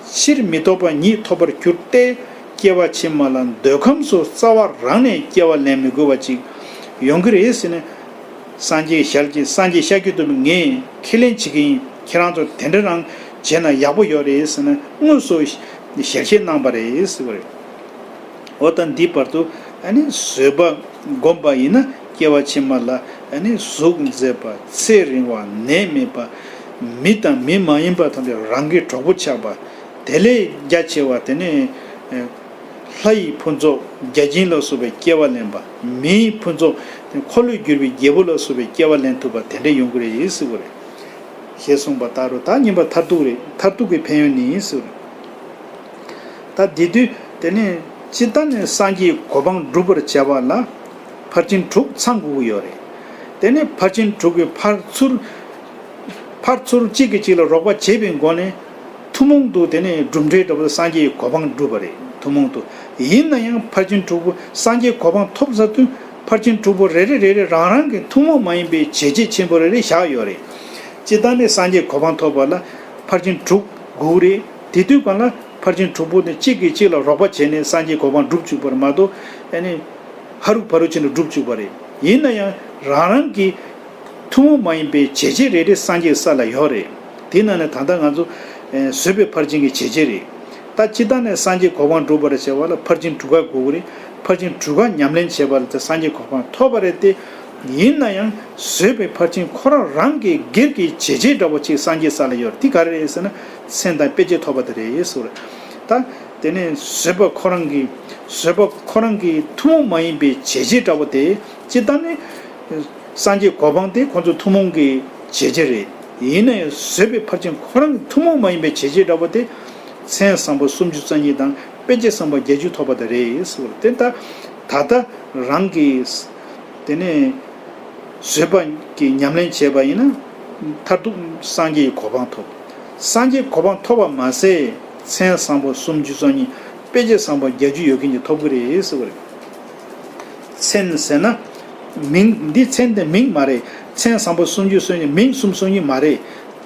ཕྱིར་མི་ལྡོག་པ་ཉིད་ཐོབ་པར་གྱུར་ཏེ། སྐྱེ་བ་ཕྱི་མ་ལ་འདོད་ཁམས་སུ་རྩ་བ་རང་ནས་སྐྱེ་བ་ལེན་མི་དགོས་པ་ཅིག་ཡོང་གི་རེད་ཟེར་ནས། སངས་རྒྱས་ཞལ་གྱིས་སངས་རྒྱས་ཤཱཀྱ་ཐུབ་པས་ངས་ཁས་ལེན་བྱེད་ཀྱི་ཡིན། ཁྱེད་རང་ཚོ་དེ་འདྲ་རང་བྱས་ན་ཡག་པོ་ཡོད་རེད་ཟེར་ནས་དངོས་སུ་ཞལ་བཞེས་གནང་པ་རེད་ཟེར་བ་རེད། འོ་ད་འདི་བར་དུ་ཨ་ནི་བཟོད་པ་བསྒོམས་པ་ཡིན་ན། སྐྱེ་བ་ཕྱི་མ་ལ་ཨ་ནི་གཟུགས་མཛེས་པ། ཚེ་རིང་བ། ནད་མེད་པ། མི་དང་མི་མ་ཡིན་པ་ཐམས་ཅད་རང་གི་གྲོགས་པོ་ཆགས་པ། དེ་ལས་རྒྱ་ཆེ་བ་དེ་ནི་ལྷ་ཡི་ཕུན་ཚོགས་བརྒྱ་བྱིན་ལ་སོགས་པའི་སྐྱེ་བ་ལེན་པ། མིའི་ཕུན་ཚོགས་འཁོར་ལོས་སྒྱུར་བའི་རྒྱལ་པོ་ལ་སོགས་པའི་སྐྱེ་བ་ལེན་ཐུབ་པ་དེ་འདྲ་ཡོང་གི་རེད་ཟེར་བ་རེད། ཞེས་གསུངས་པ་ལྟར་རོ། ད་གཉིས་པ་མཐར་ཐུག་རེད། མཐར་ཐུག་གི་ཕན་ཡོན་ནི་ཟེར། ད་དེ་དུས་དེ་ནས་ཇི་ལྟར་ནས་སངས་རྒྱས་གོ་འཕང་སྒྲུབ་པར་བྱ་བ་ལ། ཕར་ཕྱིན་དྲུག་ཚང་དགོས་ཀྱི་ཡོད་རེད། དེ་ནས་ཕར་ཕྱིན་དྲུག་གི་ཕར་ཚུར། ཕར་ཚུར་གཅིག་གིས་གཅིག་ལ་རོགས་པ་བྱེད་པའི་སྒོ་ནས། ཐུན་མོང་དུ་དེ་ནས་གྲུབ་འབྲས་འདྲ་པོ་སངས་རྒྱས་ཀྱི་གོ་འཕང་སྒྲུབ་པ་རེད། ཐུན་མོང་དུ། ཡིན་ན་ཡང་ཕར་ཕྱིན་དྲུག་པོ་སངས་རྒྱས་གོ་འཕང་ཐོབ་ཚར་དུས། ཕར་ཕྱིན་དྲུག་པོ་རེ་རེ་རེ་རེ་རང་རང་གི་ཐུན་མོང་མ་ཡིན་པའི་བྱས་རྗེས་ཆེན་པོ་རེ་རེ་བཞག་ཡོད་རེད། སྤྱིར་བཏང་ནས་སངས་རྒྱས་གོ་འཕང་ཐོབ་པ་ལ་ཕར་ཕྱིན་དྲུག་དགོས་རེད། དེ་དུས་གང་ལ་ཕར་ཕྱིན་དྲུག་པོ་དེ་གཅིག་གིས་གཅིག་ལ་རོགས་པ་བྱས་ནས་སངས་རྒྱས་གོ་འཕང་སྒྲུབ་བཅུག་པར་མ་གཏོགས། ཨ་ནི་ཧ་རུག་ཕ་རུག་བྱས་ནས་སྒྲུབ་བཅུག་པ་རེད། ཡིན་ན་ཡང་རང་རང་གི་ཐུན་མོང་མ་ཡིན་པའི་བྱས་རྗེས་རེ་རེ་སངས་རྒྱས་ས་ལ་ཡོད་རེད། དེ་ནང་ནས་ད་ལྟ་ང་ཚོ་ཨེ་བཟོད་པའི་ཕར་ཕྱིན་གྱི་བྱས་རྗེས་རེད། ད་སྤྱིར་བཏང་ནས་སངས་རྒྱས་གོ་འཕང་སྒྲུབ་པར་བྱ་བ་ལ་ཕར་ཕྱིན་དྲུག་ག་དགོས་ཀྱི་རེད། ཕར་ཕྱིན་དྲུག་ག་ཉམས་ལེན་བྱས་པ་ལ་དེ་སངས་རྒྱས་གོ་འཕང་ཐོབ་པ་རེད་དེ། ཡིན་ན་ཡང་བཟོད་པའི་ཕར་ཕྱིན་ཁོ་རང་རང་གི་སྒེར་གྱི་བྱས་རྗེས་འདྲ་པོ་ཅིག་སངས་རྒྱས་ས་ལ་ཡོད་རེད། དེ་ག་རེ་རེད་ཟེར་ན། མཚན་དང་དཔེ་བྱད་ཐོབ་པ་དེ་རེད་ཟེར་བ་རེད། ད་དེ་ནས་བཟོད་པ་ཁོ་རང་གི་བཟོད་པ་ཁོ་རང་གི་ཐུན་མོང་མ་ཡིན་པའི་བྱས་རྗེས་འདྲ་པོ་དེ། སྤྱིར་བཏང་ནས་སངས་རྒྱས་གོ་འཕང་དེ་ཁོ་ཚོ་ཐུན་མོང་གི་བྱས་རྗེས་རེད། ཡིན་ན་ཡང་བཟོད་པའི་ཕར་ཕྱིན་ཁོ་རང་གི་ཐུན་མོང་མ་ཡིན་པའི་བྱས་རྗེས་འདྲ་པོ་དེ། མཚན་བཟང་པོ་སུམ་ཅུ་རྩ་གཉིས་དང་དཔེ་བྱད་བཟང་པོ་བརྒྱད་ཅུ་ཐོབ་པ་དེ་རེད་ཟེར་བ་རེད། དེ་ད་ད་ལྟ་རང་གི་དེ་ནས་བཟོད་པ་གི་ཉམས་ལེན་བྱས་པ་ཡིན་ན། མཐར་ཐུག་སངས་རྒྱས་ཀྱི་གོ་འཕང་ཐོབ། སངས་རྒྱས་གོ་འཕང་ཐོབ་པ་མ་ཟད། མཚན་བཟང་པོ་སུམ་ཅུ་སོ་གཉིས། དཔེ་བྱད་བཟང་པོ་བརྒྱད་ཅུ་ཡོད་མཁན་གྱི་ཐོབ་ཀྱི་རེད་ཟེར་བ་རེད། མཚན་ཟེར་ན། མིང་། འདི་མཚན་དེ་མིང་མ་རེད། མཚན་བཟང་པོ་སུམ་ཅུ་སོ་གཉིས། མིང་གསུམ་སོ་གཉིས་མ་རེད།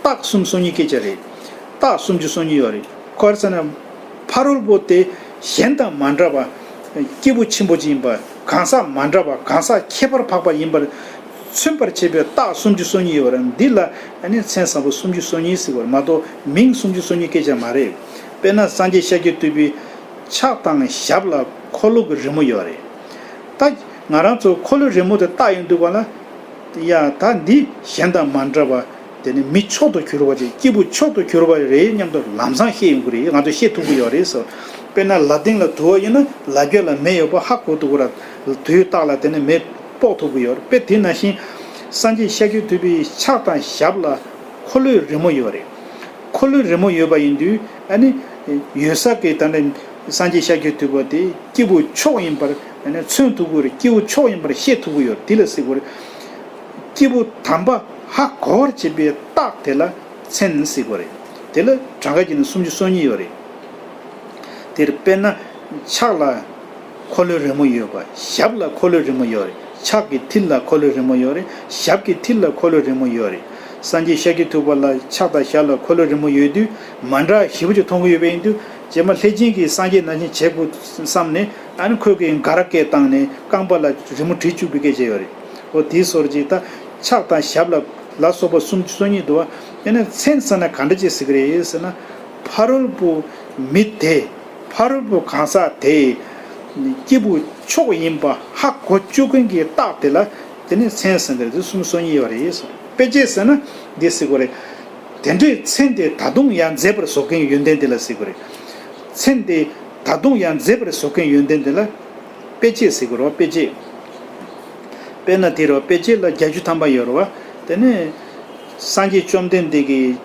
རྟགས་གསུམ་སོ་གཉིས་སྐད་ཆ་རེད། རྟགས་སུམ་ཅུ་སོ་གཉིས་ཡོད་རེད། ག་རེ་ཟེར་ན། ཕ་རོལ་པོ་དེ་གཞན་དང་མ་འདྲ་བ། སྐྱེས་བུ་ཆེན་པོ་ཅིག་ཡིན་པ། གང་ཟག་མ་འདྲ་བ། གང་ཟག་ཁྱད་པར་འཕགས་པ་ཡིན་པར་མཚོན་པར་བྱེད་པའི་རྟགས་སུམ་ཅུ་སོ་གཉིས་ཡོད་རེད། འདི་ལ་ཨ་ནི་མཚན་བཟང་པོ་སུམ་ཅུ་སོ་གཉིས་ཟེར་བ་རེད་མ་གཏོགས། མིང་སུམ་ཅུ་སོ་གཉིས་སྐད་ཆ་མ་རེད། དཔེར་ན་སངས་རྒྱས་ཤཱཀྱ་ཐུབ་པའི་ཕྱག་དང་ཞབས་ལ་འཁོར་ལོ་གི་རི་མོ་ཡོད་རེད། ད་ང་རང་ཚོ་འཁོར་ལོའི་རི་མོ་དེ་བལྟ་ཡོང་དུས་ག་ལ། ཡ། ད་འདི་གཞན་དང་མ་འདྲ་བ། དེ་ནི་མི་མཆོག་ཏུ་གྱུར་པ་ཅིག་སྐྱེས་བུ་མཆོག་ཏུ་གྱུར་པ་རེད་སྙམ་དུ་ལམ་སང་ཤེས་ཡོང་གི་རེད། ང་ཚོ་ཤེས་ཐུབ་ཀྱི་ཡོད་རེད་ཟེར། དཔེར་ན་ལ་སྟེང་ལ་དུ་བ་ཡིན་ན། ལ་རྒྱ་ལ་མེ་ཡོད་པ་ཧ་གོ་ཐུབ་ཀྱི་རེད། དུས་རྟག་ལ་དེ་ནི་མེ་དཔོག་ཐུབ་ཀྱི་ཡོད་རེད། དཔེ་དེ་ནང་བཞིན་སངས་རྒྱས་ཤཱཀྱ་ཐུབ་པའི་ཕྱག་དང་ཞབས་ལ་འཁོར་ལོའི་རི་མོ་ཡོད་རེད། འཁོར་ལོའི་རི་མོ་ཡོད་པ་ཡིན་དུས། ཨ་ནི་ཡོད་ས་གི་ད་ནི་སངས་རྒྱས་ཤཱཀྱ་ཐུབ་པ་དེ་སྐྱེས་བུ་མཆོག་ཡིན་པར། ཨ་ནི་མཚོན་ཐུབ་ཀྱི་རེད། སྐྱེས་བུ་མཆོག་ཡིན་པར་ཤེས་ཐུབ་ཀྱི་ཡོད་རེད། དེ་ལ་ཟེར་དགོས་རེད། སྐྱེས་བུ་དམ་པ་ཧ་གོ་བར་བྱེད་པའི་རྟགས་དེ་ལ་མཚན་ཟེར་དགོས་རེད། དེ་ལ་གྲངས་ཀ་བྱས་ན་སུམ་ཅུ་སོ་གཉིས་ཡོད་རེད། དེར་དཔེར་ན་ཕྱག་ལ་འཁོར་ལོའི་རི་མོ་ཡོད་པ། ཞབས་ལ་འཁོར་ལོའི་རི་མོ་ཡོད་རེད། ཕྱག་གི་མཐིལ་ལ་འཁོར་ལོའི་རི་མོ་ཡོད་རེད། ཞབས་ཀྱི་མཐིལ་ལ་འཁོར་ལོའི་རི་མོ་ཡོད་རེད། སངས་རྒྱས་ཤཱཀྱ་ཐུབ་པ་ལ་ཕྱག་དང་ཞབས་ལ་འཁོར་ལོ་རིང་པོ་ཡོད་དུས་མ་འདྲ་ཞེ་པོ་ཅིག་མཐོང་གི་ཡོད་པ་ཡིན་དུས། རྗེས་མ་ལྷས་བྱིན་གྱིས་སངས་རྒྱས་ནང་བཞིན་བྱེད་དགོས་བསམ་ནས། ཨ་ནི་ཁོས་ཀྱིས་འགའ་རབ་སྐད་བཏང་ནས་རྐང་པ་ལ་རི་མོ་བྲིས་བཅུག་པའི་སྐད་ཆ་ཡོད་རེད། འོ་དེའི་བཟོ་འདྲ་ཅིག་ད་ཕྱག་དང་ཞབས་ལ་ལ་སོགས་པ་སུམ་ཅུ་སོ་གཉིས་འདུག་བ། དེ་ནས་མཚན་ཟེར་ན་ག་འདྲ་ཅིག་ཟེར་གི་རེད་ཟེར་ན། ཕ་རོལ་པོ་མི་དེ། ཕ་རོལ་པོ་གང་ཟག་དེ། སྐྱེས་བུ་མཆོག་ཡིན་པ་ཧ་གོ་བཅུག་མཁན་གྱི་རྟགས་དེ་ལ་དེ་ནི་མཚན་ཟེར་འདིར་དེ་སུམ་ཅུ་སོ་གཉིས་ཡོད་རེད། དཔེ་བྱད་ཟེར་ན་འདི་ཟེར་དགོས་རེད། དེ་འདྲའི་མཚན་དེ་ད་དུང་ཡང་མཛེས་པར་བཟོ་མཁན་ཡོན་ཏན་དེ་ལ་ཟེར་དགོས་རེད། མཚན་དེ་ད་དུང་ཡང་མཛེས་པར་བཟོ་མཁན་ཡོན་ཏན་དེ་ལ་དཔེ་བྱད་ཟེར་དགོས་རེད་བ། དཔེ་བྱད། དཔེར་ན་དེ་རུ་དཔེ་བྱད་ལ་བརྒྱད་ཅུ་ཐམ་པ་ཡོད་རེད་བ། དེ་ནས་སངས་རྒྱས་བཅོམ་ལྡན་འདས་ཀྱི་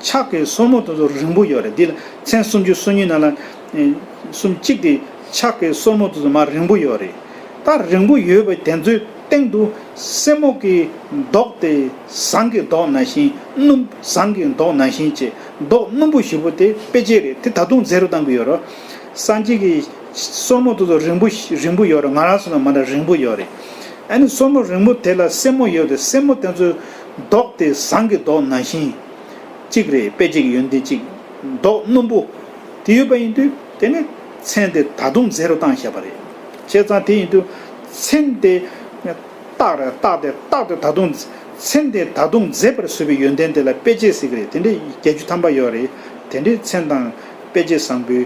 ཕྱག་གི་སོར་མོ་དེ་ཚོ་རིང་པོ་ཡོད་རེད། འདི་ལ་མཚན་སུམ་ཅུ་སོ་གཉིས་ནང་ལ་ཨེ་སུམ་གཅིག་དེ་ཕྱག་གི་སོར་མོ་དེ་ཚོ་མར་རིང་པོ་ཡོད་རེད། ད་རིང་པོ་ཡོད་པ་དེ་ཚོའི་སྟེང་དུ་སེན་མོ་གི་མདོག་དེ་ཟངས་ཀྱི་མདོག་ནང་བཞིན་སྣུམ། ཟངས་ཀྱི་མདོག་ནང་བཞིན་བྱས་མདོག་སྣུམ་པོ་ཞེ་པོ་དེ་དཔེ་བྱད་རེད། དེ་ད་དུང་མཛེས་རུ་གཏང་གི་ཡོད་རེད། སངས་རྒྱས་ཀྱི་སོར་མོ་དེ་ཚོ་རིང་པོ་རིང་པོ་ཡོད་རེད། ང་རང་ཚོ་ནང་མ་འདྲ་རིང་པོ་ཡོད་རེད། ཨ་ནི་སོར་མོ་རིང་པོ་དེ་ལ་སེན་མོ་ཡོད་དེ། སེན་མོ་དེ་ཚོའི་མདོག་དེ་ཟངས་ཀྱི་མདོག་ནང་བཞིན་གཅིག་རེད། དཔེ་བྱད་ཀྱི་ཡོན་ཏན་གཅིག་མདོག་སྣུམ་པོ་དེ་ཡོད་པ་ཡིན་དུས། དེ་ནི་མཚན་དེ་ད་དུང་མཛེས་རུ་བཏང་བཞག་པ་རེད། བྱས་ཙང་དེ་ཡིན་དུས་མཚན་དེ་རྟགས་རེད། རྟགས་དེ་རྟགས་དེ་ད་དུང་མཚན་དེ་ད་དུང་མཛེས་པར་བཟོ་བའི་ཡོན་ཏན་དེ་ལ་དཔེ་བྱད་ཟེར་གི་རེད། དེ་འདྲའི་བརྒྱད་ཅུ་ཐམ་པ་ཡོད་རེད། དེ་འདྲའི་མཚན་དང་དཔེ་བྱད་བཟང་པོའི་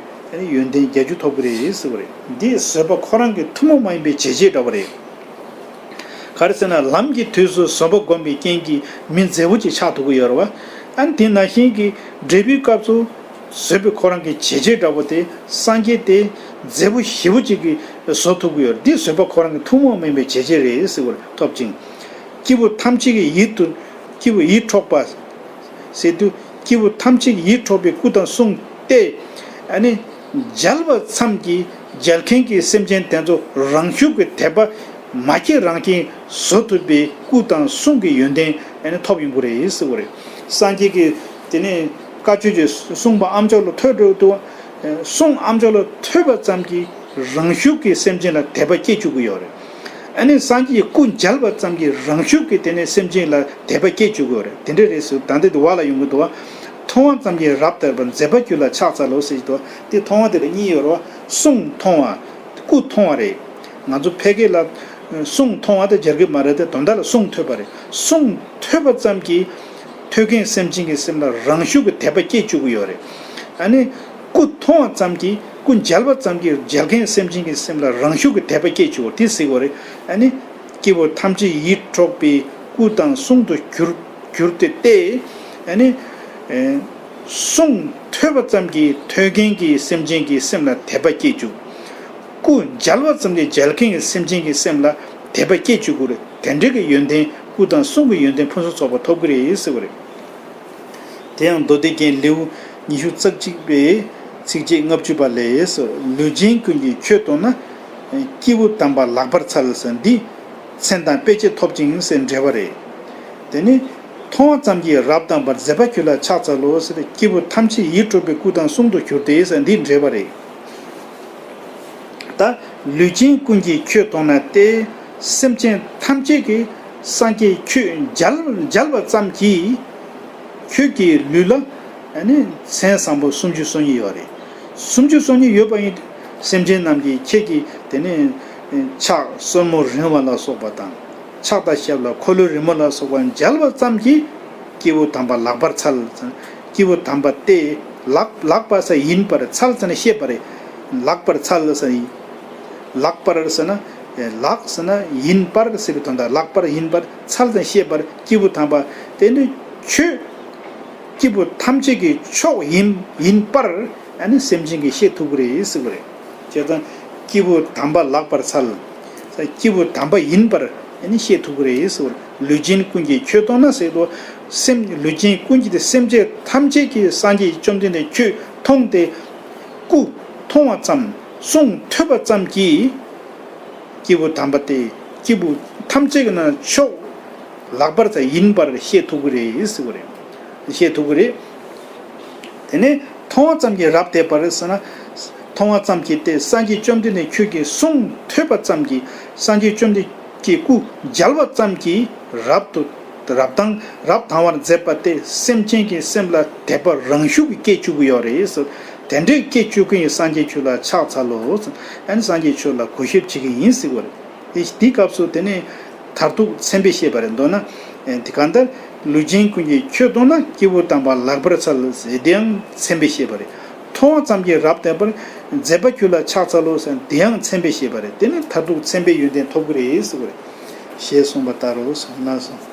ཡོན་ཏན་བརྒྱད་ཅུ་ཐོབ་ཀྱི་རེད་ཟེར་བ་རེད། འདི་བཟོད་པ་ཁོ་རང་གི་ཐུན་མོང་མ་ཡིན་པའི་བྱས་རྗེས་འདྲ་བོ་རེད། ག་རེ་ཟེར་ན། ལམ་གྱི་དུས་སུ་བཟོད་པ་བསྒོམས་པའི་རྐྱེན་གྱིས་མི་མཛེས་པོ་ཅིག་ཆགས་ཐུབ་ཀྱི་ཡོད་རེད་བ། ཨ་ནི་དེ་ནང་བཞིན་གྱི་འབྲས་བུའི་སྐབས་སུ་བཟོད་པའི་ཁོ་རང་གི་བྱས་རྗེས་འདྲ་བོ་དེ་སངས་རྒྱས་དེ་མཛེས་པོ་ཞེ་པོ་ཅིག་གིས་བཟོ་ཐུབ་ཀྱི་ཡོད་རེད། འདི་བཟོད་པ་ཁོ་རང་གི་ཐུན་མོང་མ་ཡིན་པའི་བྱས་རྗེས་རེད་ཟེར་བ་ཐོབ་ཅིང་། སྐྱེས་བུ་ཐམས་ཅད་ཀྱི་ཡིད་དུ། སྐྱེས་བུ་ཡིད་འཕྲོག་པ། ཟེར་དུས་སྐྱེས་བུ་ཐམས་ཅད་ཀྱི་ཡིད་འཕྲོག་པའི་སྐུ་དང་གསུང་སྟེ། ཨ་ནི་མཇལ་བ་ཙམ་གྱིས་མཇལ་མཁན་གྱི་སེམས་ཅན་དེ་ཚོ་རང་ཤུགས་ཀྱིས་དད་པ་མ་སྐྱེས་རང་སྐྱེས་བཟོ་ཐུབ་པའི་སྐུ་དང་གསུང་གི་ཡོན་ཏན་ཨ་ནི་ཐོབ་ཡོང་གི་རེད་ཟེར་བ་རེད། སངས་རྒྱས་ཀྱིས་དེ་ནས་བཀའ་ཆོས་ཀྱི་གསུངས་པ་ཨ་མཆོག་ལ་ཐོས་འགྲོ་དུས། གསུང་ཨ་མཆོག་ལ་ཐོས་པ་ཙམ་གྱིས་རང་ཤུགས་ཀྱིས་སེམས་ཅན་ལ་དད་པ་སྐྱེ་བཅུག་གི་ཡོད་རེད། ཨ་ནི་སངས་རྒྱས་ཀྱི་སྐུ་མཇལ་བ་ཙམ་གྱིས་རང་ཤུགས་ཀྱིས་དེ་ནས་སེམས་ཅན་ལ་དད་པ་སྐྱེ་བཅུག་གི་ཡོད་རེད། དེ་འདྲ་རེད་ཟེར། ད་འདི་འདི་བ་ལ་ཡོང་གི་འདུག་བ། མཐོང་བ་ཙམ་གྱིས་རབ་དད་པ་མཛད་པ་ཁྱོད་ལ་ཕྱག་འཚལ་ལོ་ཟེར་གྱི་འདུག་བ། དེ་མཐོང་བ་དེ་ལ་གཉིས་ཡོད་རེད་བ། གསུང་མཐོང་བ། སྐུ་མཐོང་བ་རེད། ང་ཚོ་ཕལ་སྐད་ལ་གསུང་མཐོང་བ་དེ་སྦྱར་གི་མ་རེད་དེ། དོན་དག་ལ་གསུང་ཐོས་པ་རེད། གསུང་ཐོས་པ་ཙམ་གྱིས་ཐོས་མཁན་སེམས་ཅན་གྱི་སེམས་ལ་རང་ཤུགས་ཀྱིས་དད་པ་སྐྱེ་བཅུག་གི་ཡོད་རེད། ཨ་ནི་སྐུ་མཐོང་བ་ཙམ་གྱིས། སྐུ་མཇལ་བ་ཙམ་གྱིས་མཇལ་མཁན་སེམས་ཅན་གྱི་སེམས་ལ་རང་ཤུགས་ཀྱིས་དད་པ་སྐྱེ་བཅུག་པ་དེ་ཟེར་གྱི་ཡོད་རེད། ཨ་ནི་སྐྱེས་བུ་ཐམས་ཅད་ཡིད་འཕྲོག་པའི་སྐུ་དང་གསུང་དུ་གྱུར་གྱུར་ཏེ་སྟེ། ཨ་ནི་ཨེ་གསུང་ཐོས་པ་ཙམ་གྱིས་ཐོས་མཁན་གྱི་སེམས་ཅན་གྱི་སེམས་ལ་དད་པ་སྐྱེ་བཅུག་སྐུ་མཇལ་བ་ཙམ་གྱིས་མཇལ་མཁན་གྱི་སེམས་ཅན་གྱི་སེམས་ལ་དད་པ་སྐྱེ་བཅུག་གི་རེད། དེ་འདྲ་གི་ཡོན་ཏན་སྐུ་དང་གསུང་གི་ཡོན་ཏན་ཕུན་སུམ་ཚོགས་པ་ཐོབ་ཀྱི་རེད་ཟེར་བ་རེད། དེ་ཡང་མདོ་སྡེ་རྒྱན་ལེའུ་ཉི་ཤུ་རྩ་གཅིག་པའི་ཚིགས་བཅད་ལྔ་བཅུ་པ་ལས་སོ། ལུས་ཅན་ཀུན་གྱིས་ཁྱོད་མཐོང་ན། སྐྱེས་བུ་དམ་པ་ལག་པར་འཚལ་ཟེར། འདི་མཚན་དང་དཔེ་བྱད་ཐོབ་ཅིང་ཟེར་འགྲེལ་པ་རེད། དེ་ནི་མཐོང་བ་ཙམ་གྱིས་རབ་དད་པ་མཛད་པ་ཁྱོད་ལ་ཕྱག་འཚལ་ལོ་ཟེར། སྐྱེས་བུ་ཐམས་ཅད་ཡིད་འཕྲོག་པའི་སྐུ་དང་གསུང་དུ་གྱུར་ཏེ་ཟེར། འདི་འགྲེལ་པ་རེད། ད་ལུས་ཅན་ཀུན་གྱིས་ཁྱོད་མཐོང་ན་སྟེ། སེམས་ཅན་ཐམས་ཅད་ཀྱིས་སངས་རྒྱས་ཁྱོད་མཇལ་མཇལ་བ་ཙམ་གྱིས། ཁྱོད་ཀྱི་ལུས་ལ་ཨ་ནི་མཚན་བཟང་པོ་སུམ་ཅུ་སོ་གཉིས་ཡོད་རེད། སུམ་ཅུ་སོ་གཉིས་ཡོད་པ་ཡིན་དུས་སེམས་ཅན་རྣམས་ཀྱིས་ཁྱེད་ཀྱི་དེ་ནས་ཕྱག་སོར་མོ་རིང་བ་ལ་སོགས་པ་དང་། ཕྱག་དང་ཞབས་ལ་འཁོར་ལོ་རིང་མོ་ལ་སོགས་པ་མཇལ་བ་ཙམ་གྱིས་སྐྱེས་བུ་དམ་པ་ལག་པར་འཚལ། སྐྱེས་བུ་དམ་པ་སྟེ། ལག་ལག་པ་ཟེར་ཡིན་པར། འཚལ་ཟེར་ན་བཤད་པ་རེད། ལག་པར་འཚལ་ཟེར་ན། ལག་པར་ཟེར་ན། ལག་ཟེར་ན་ཡིན་པར་ཟེར་བའི་དོན་དག་ལག་པར་ཡིན་པར། འཚལ་ཟེར་ན་བཤད་པར། སྐྱེས་བུ་དམ་པ་དེ་ནི་ཁྱོད་སྐྱེས་བུ་ཐམས་ཅད་ཀྱི་མཆོག་ཡིན་ཡིན་པར། ཨ་ནི་སེམས་ཅན་གྱིས་ཤེས་ཐུབ་ཀྱི་རེད་ཟེར་བ་རེད། བྱས་ཙང་སྐྱེས་བུ་དམ་པ་ལག་པར་འཚལ། སྐྱེས་བུ་དམ་པ་ཡིན་པར་ཨ་ནི་ཤེས་ཐུབ་ཀྱི་རེད་ཟེར་བ་རེད། ལུས་ཅན་ཀུན་གྱིས་ཁྱོད་མཐོང་ན་ཟེར་དུས། སེམས་ལུས་ཅན་ཀུན་གྱིས་དེ་སེམས་ཅན་ཐམས་ཅད་ཀྱིས་སངས་རྒྱས་བཅོམ་ལྡན་འདས་ཁྱོད་མཐོང་སྟེ། སྐུ་མཐོང་བ་ཙམ། གསུང་ཐོས་པ་ཙམ་གྱིས། སྐྱེས་བུ་དམ་པ་སྟེ། སྐྱེས་བུ་ཐམས་ཅད་ཀྱི་ནང་མཆོག་ལག་པར་འཚལ་ཡིན་པར་ཤེས་ཐུབ་ཀྱི་རེད་ཟེར་བ་རེད། ཤེས་ཐུབ་ཀྱི་རེད། དེ་ནས་མཐོང་བ་ཙམ་གྱིས་རབ་དད་པར་ཟེར་ན། མཐོང་བ་ཙམ་གྱིས་ཏེ། སངས་རྒྱས་བཅོམ་ལྡན་འདས་ཁྱོད་ཀྱི་གསུང་ཐོས་པ་ཙམ་གྱིས། སངས་རྒྱས་བཅོམ་ལྡན་གྱི་སྐུ་མཇལ་བ་ཙམ་གྱིས་རབ་ཏུ་ རབ་དང་རབ་དང་བར་མཛད་པ་སྟེ། སེམས་ཅན་གྱི་སེམས་ལ་དད་པ་རང་ཤུགས་ཀྱིས་སྐྱེ་བཅུག་གི་ཡོད་རེད་ཟེར། དེ་འདྲའི་སྐྱེ་བཅུག་མཁན་གྱི་སངས་རྒྱས་ཁྱོད་ལ་ཕྱག་འཚལ་ལོ་ཟེར། ཨ་ནི་སངས་རྒྱས་ཁྱོད་ལ་གུས་ཞབས་བྱེད་ཀྱི་ཡིན་ཟེར་བ་རེད། དེ་དེའི་སྐབས་སུ་དེ་ནས་མཐར་ཐུག་མཚན་དཔེ་བཤད་པ་རེད། མདོར་ན་དེ་གང་ལྟར་ལུས་ཅན་ཀུན་གྱི་ཁྱོད་གདོང་ན། སྐྱེས་བུ་དམ་པ་ལག་པར་འཚལ་ཟེར། དེའང་མཚན་དཔེ་བཤད་པ་རེད། མཐོང་བ་ཙམ་གྱིས་རབ་དད་པར། མཛད་པ་ཁྱོད་ལ་ཕྱག་འཚལ་ལོ་ཟེར། དེའང་མཚན་དཔེ་བཤད་པ་རེད། དེ་ནི་མཐར་ཐུག་མཚན་དཔེའི་ཡོན་ཏན་ཐོབ་ཀྱི་རེད་ཟེར་བ་རེད། ཞེས་གསུངས་པ་ལྟར་རོ། གསུངས་ན་གསུངས།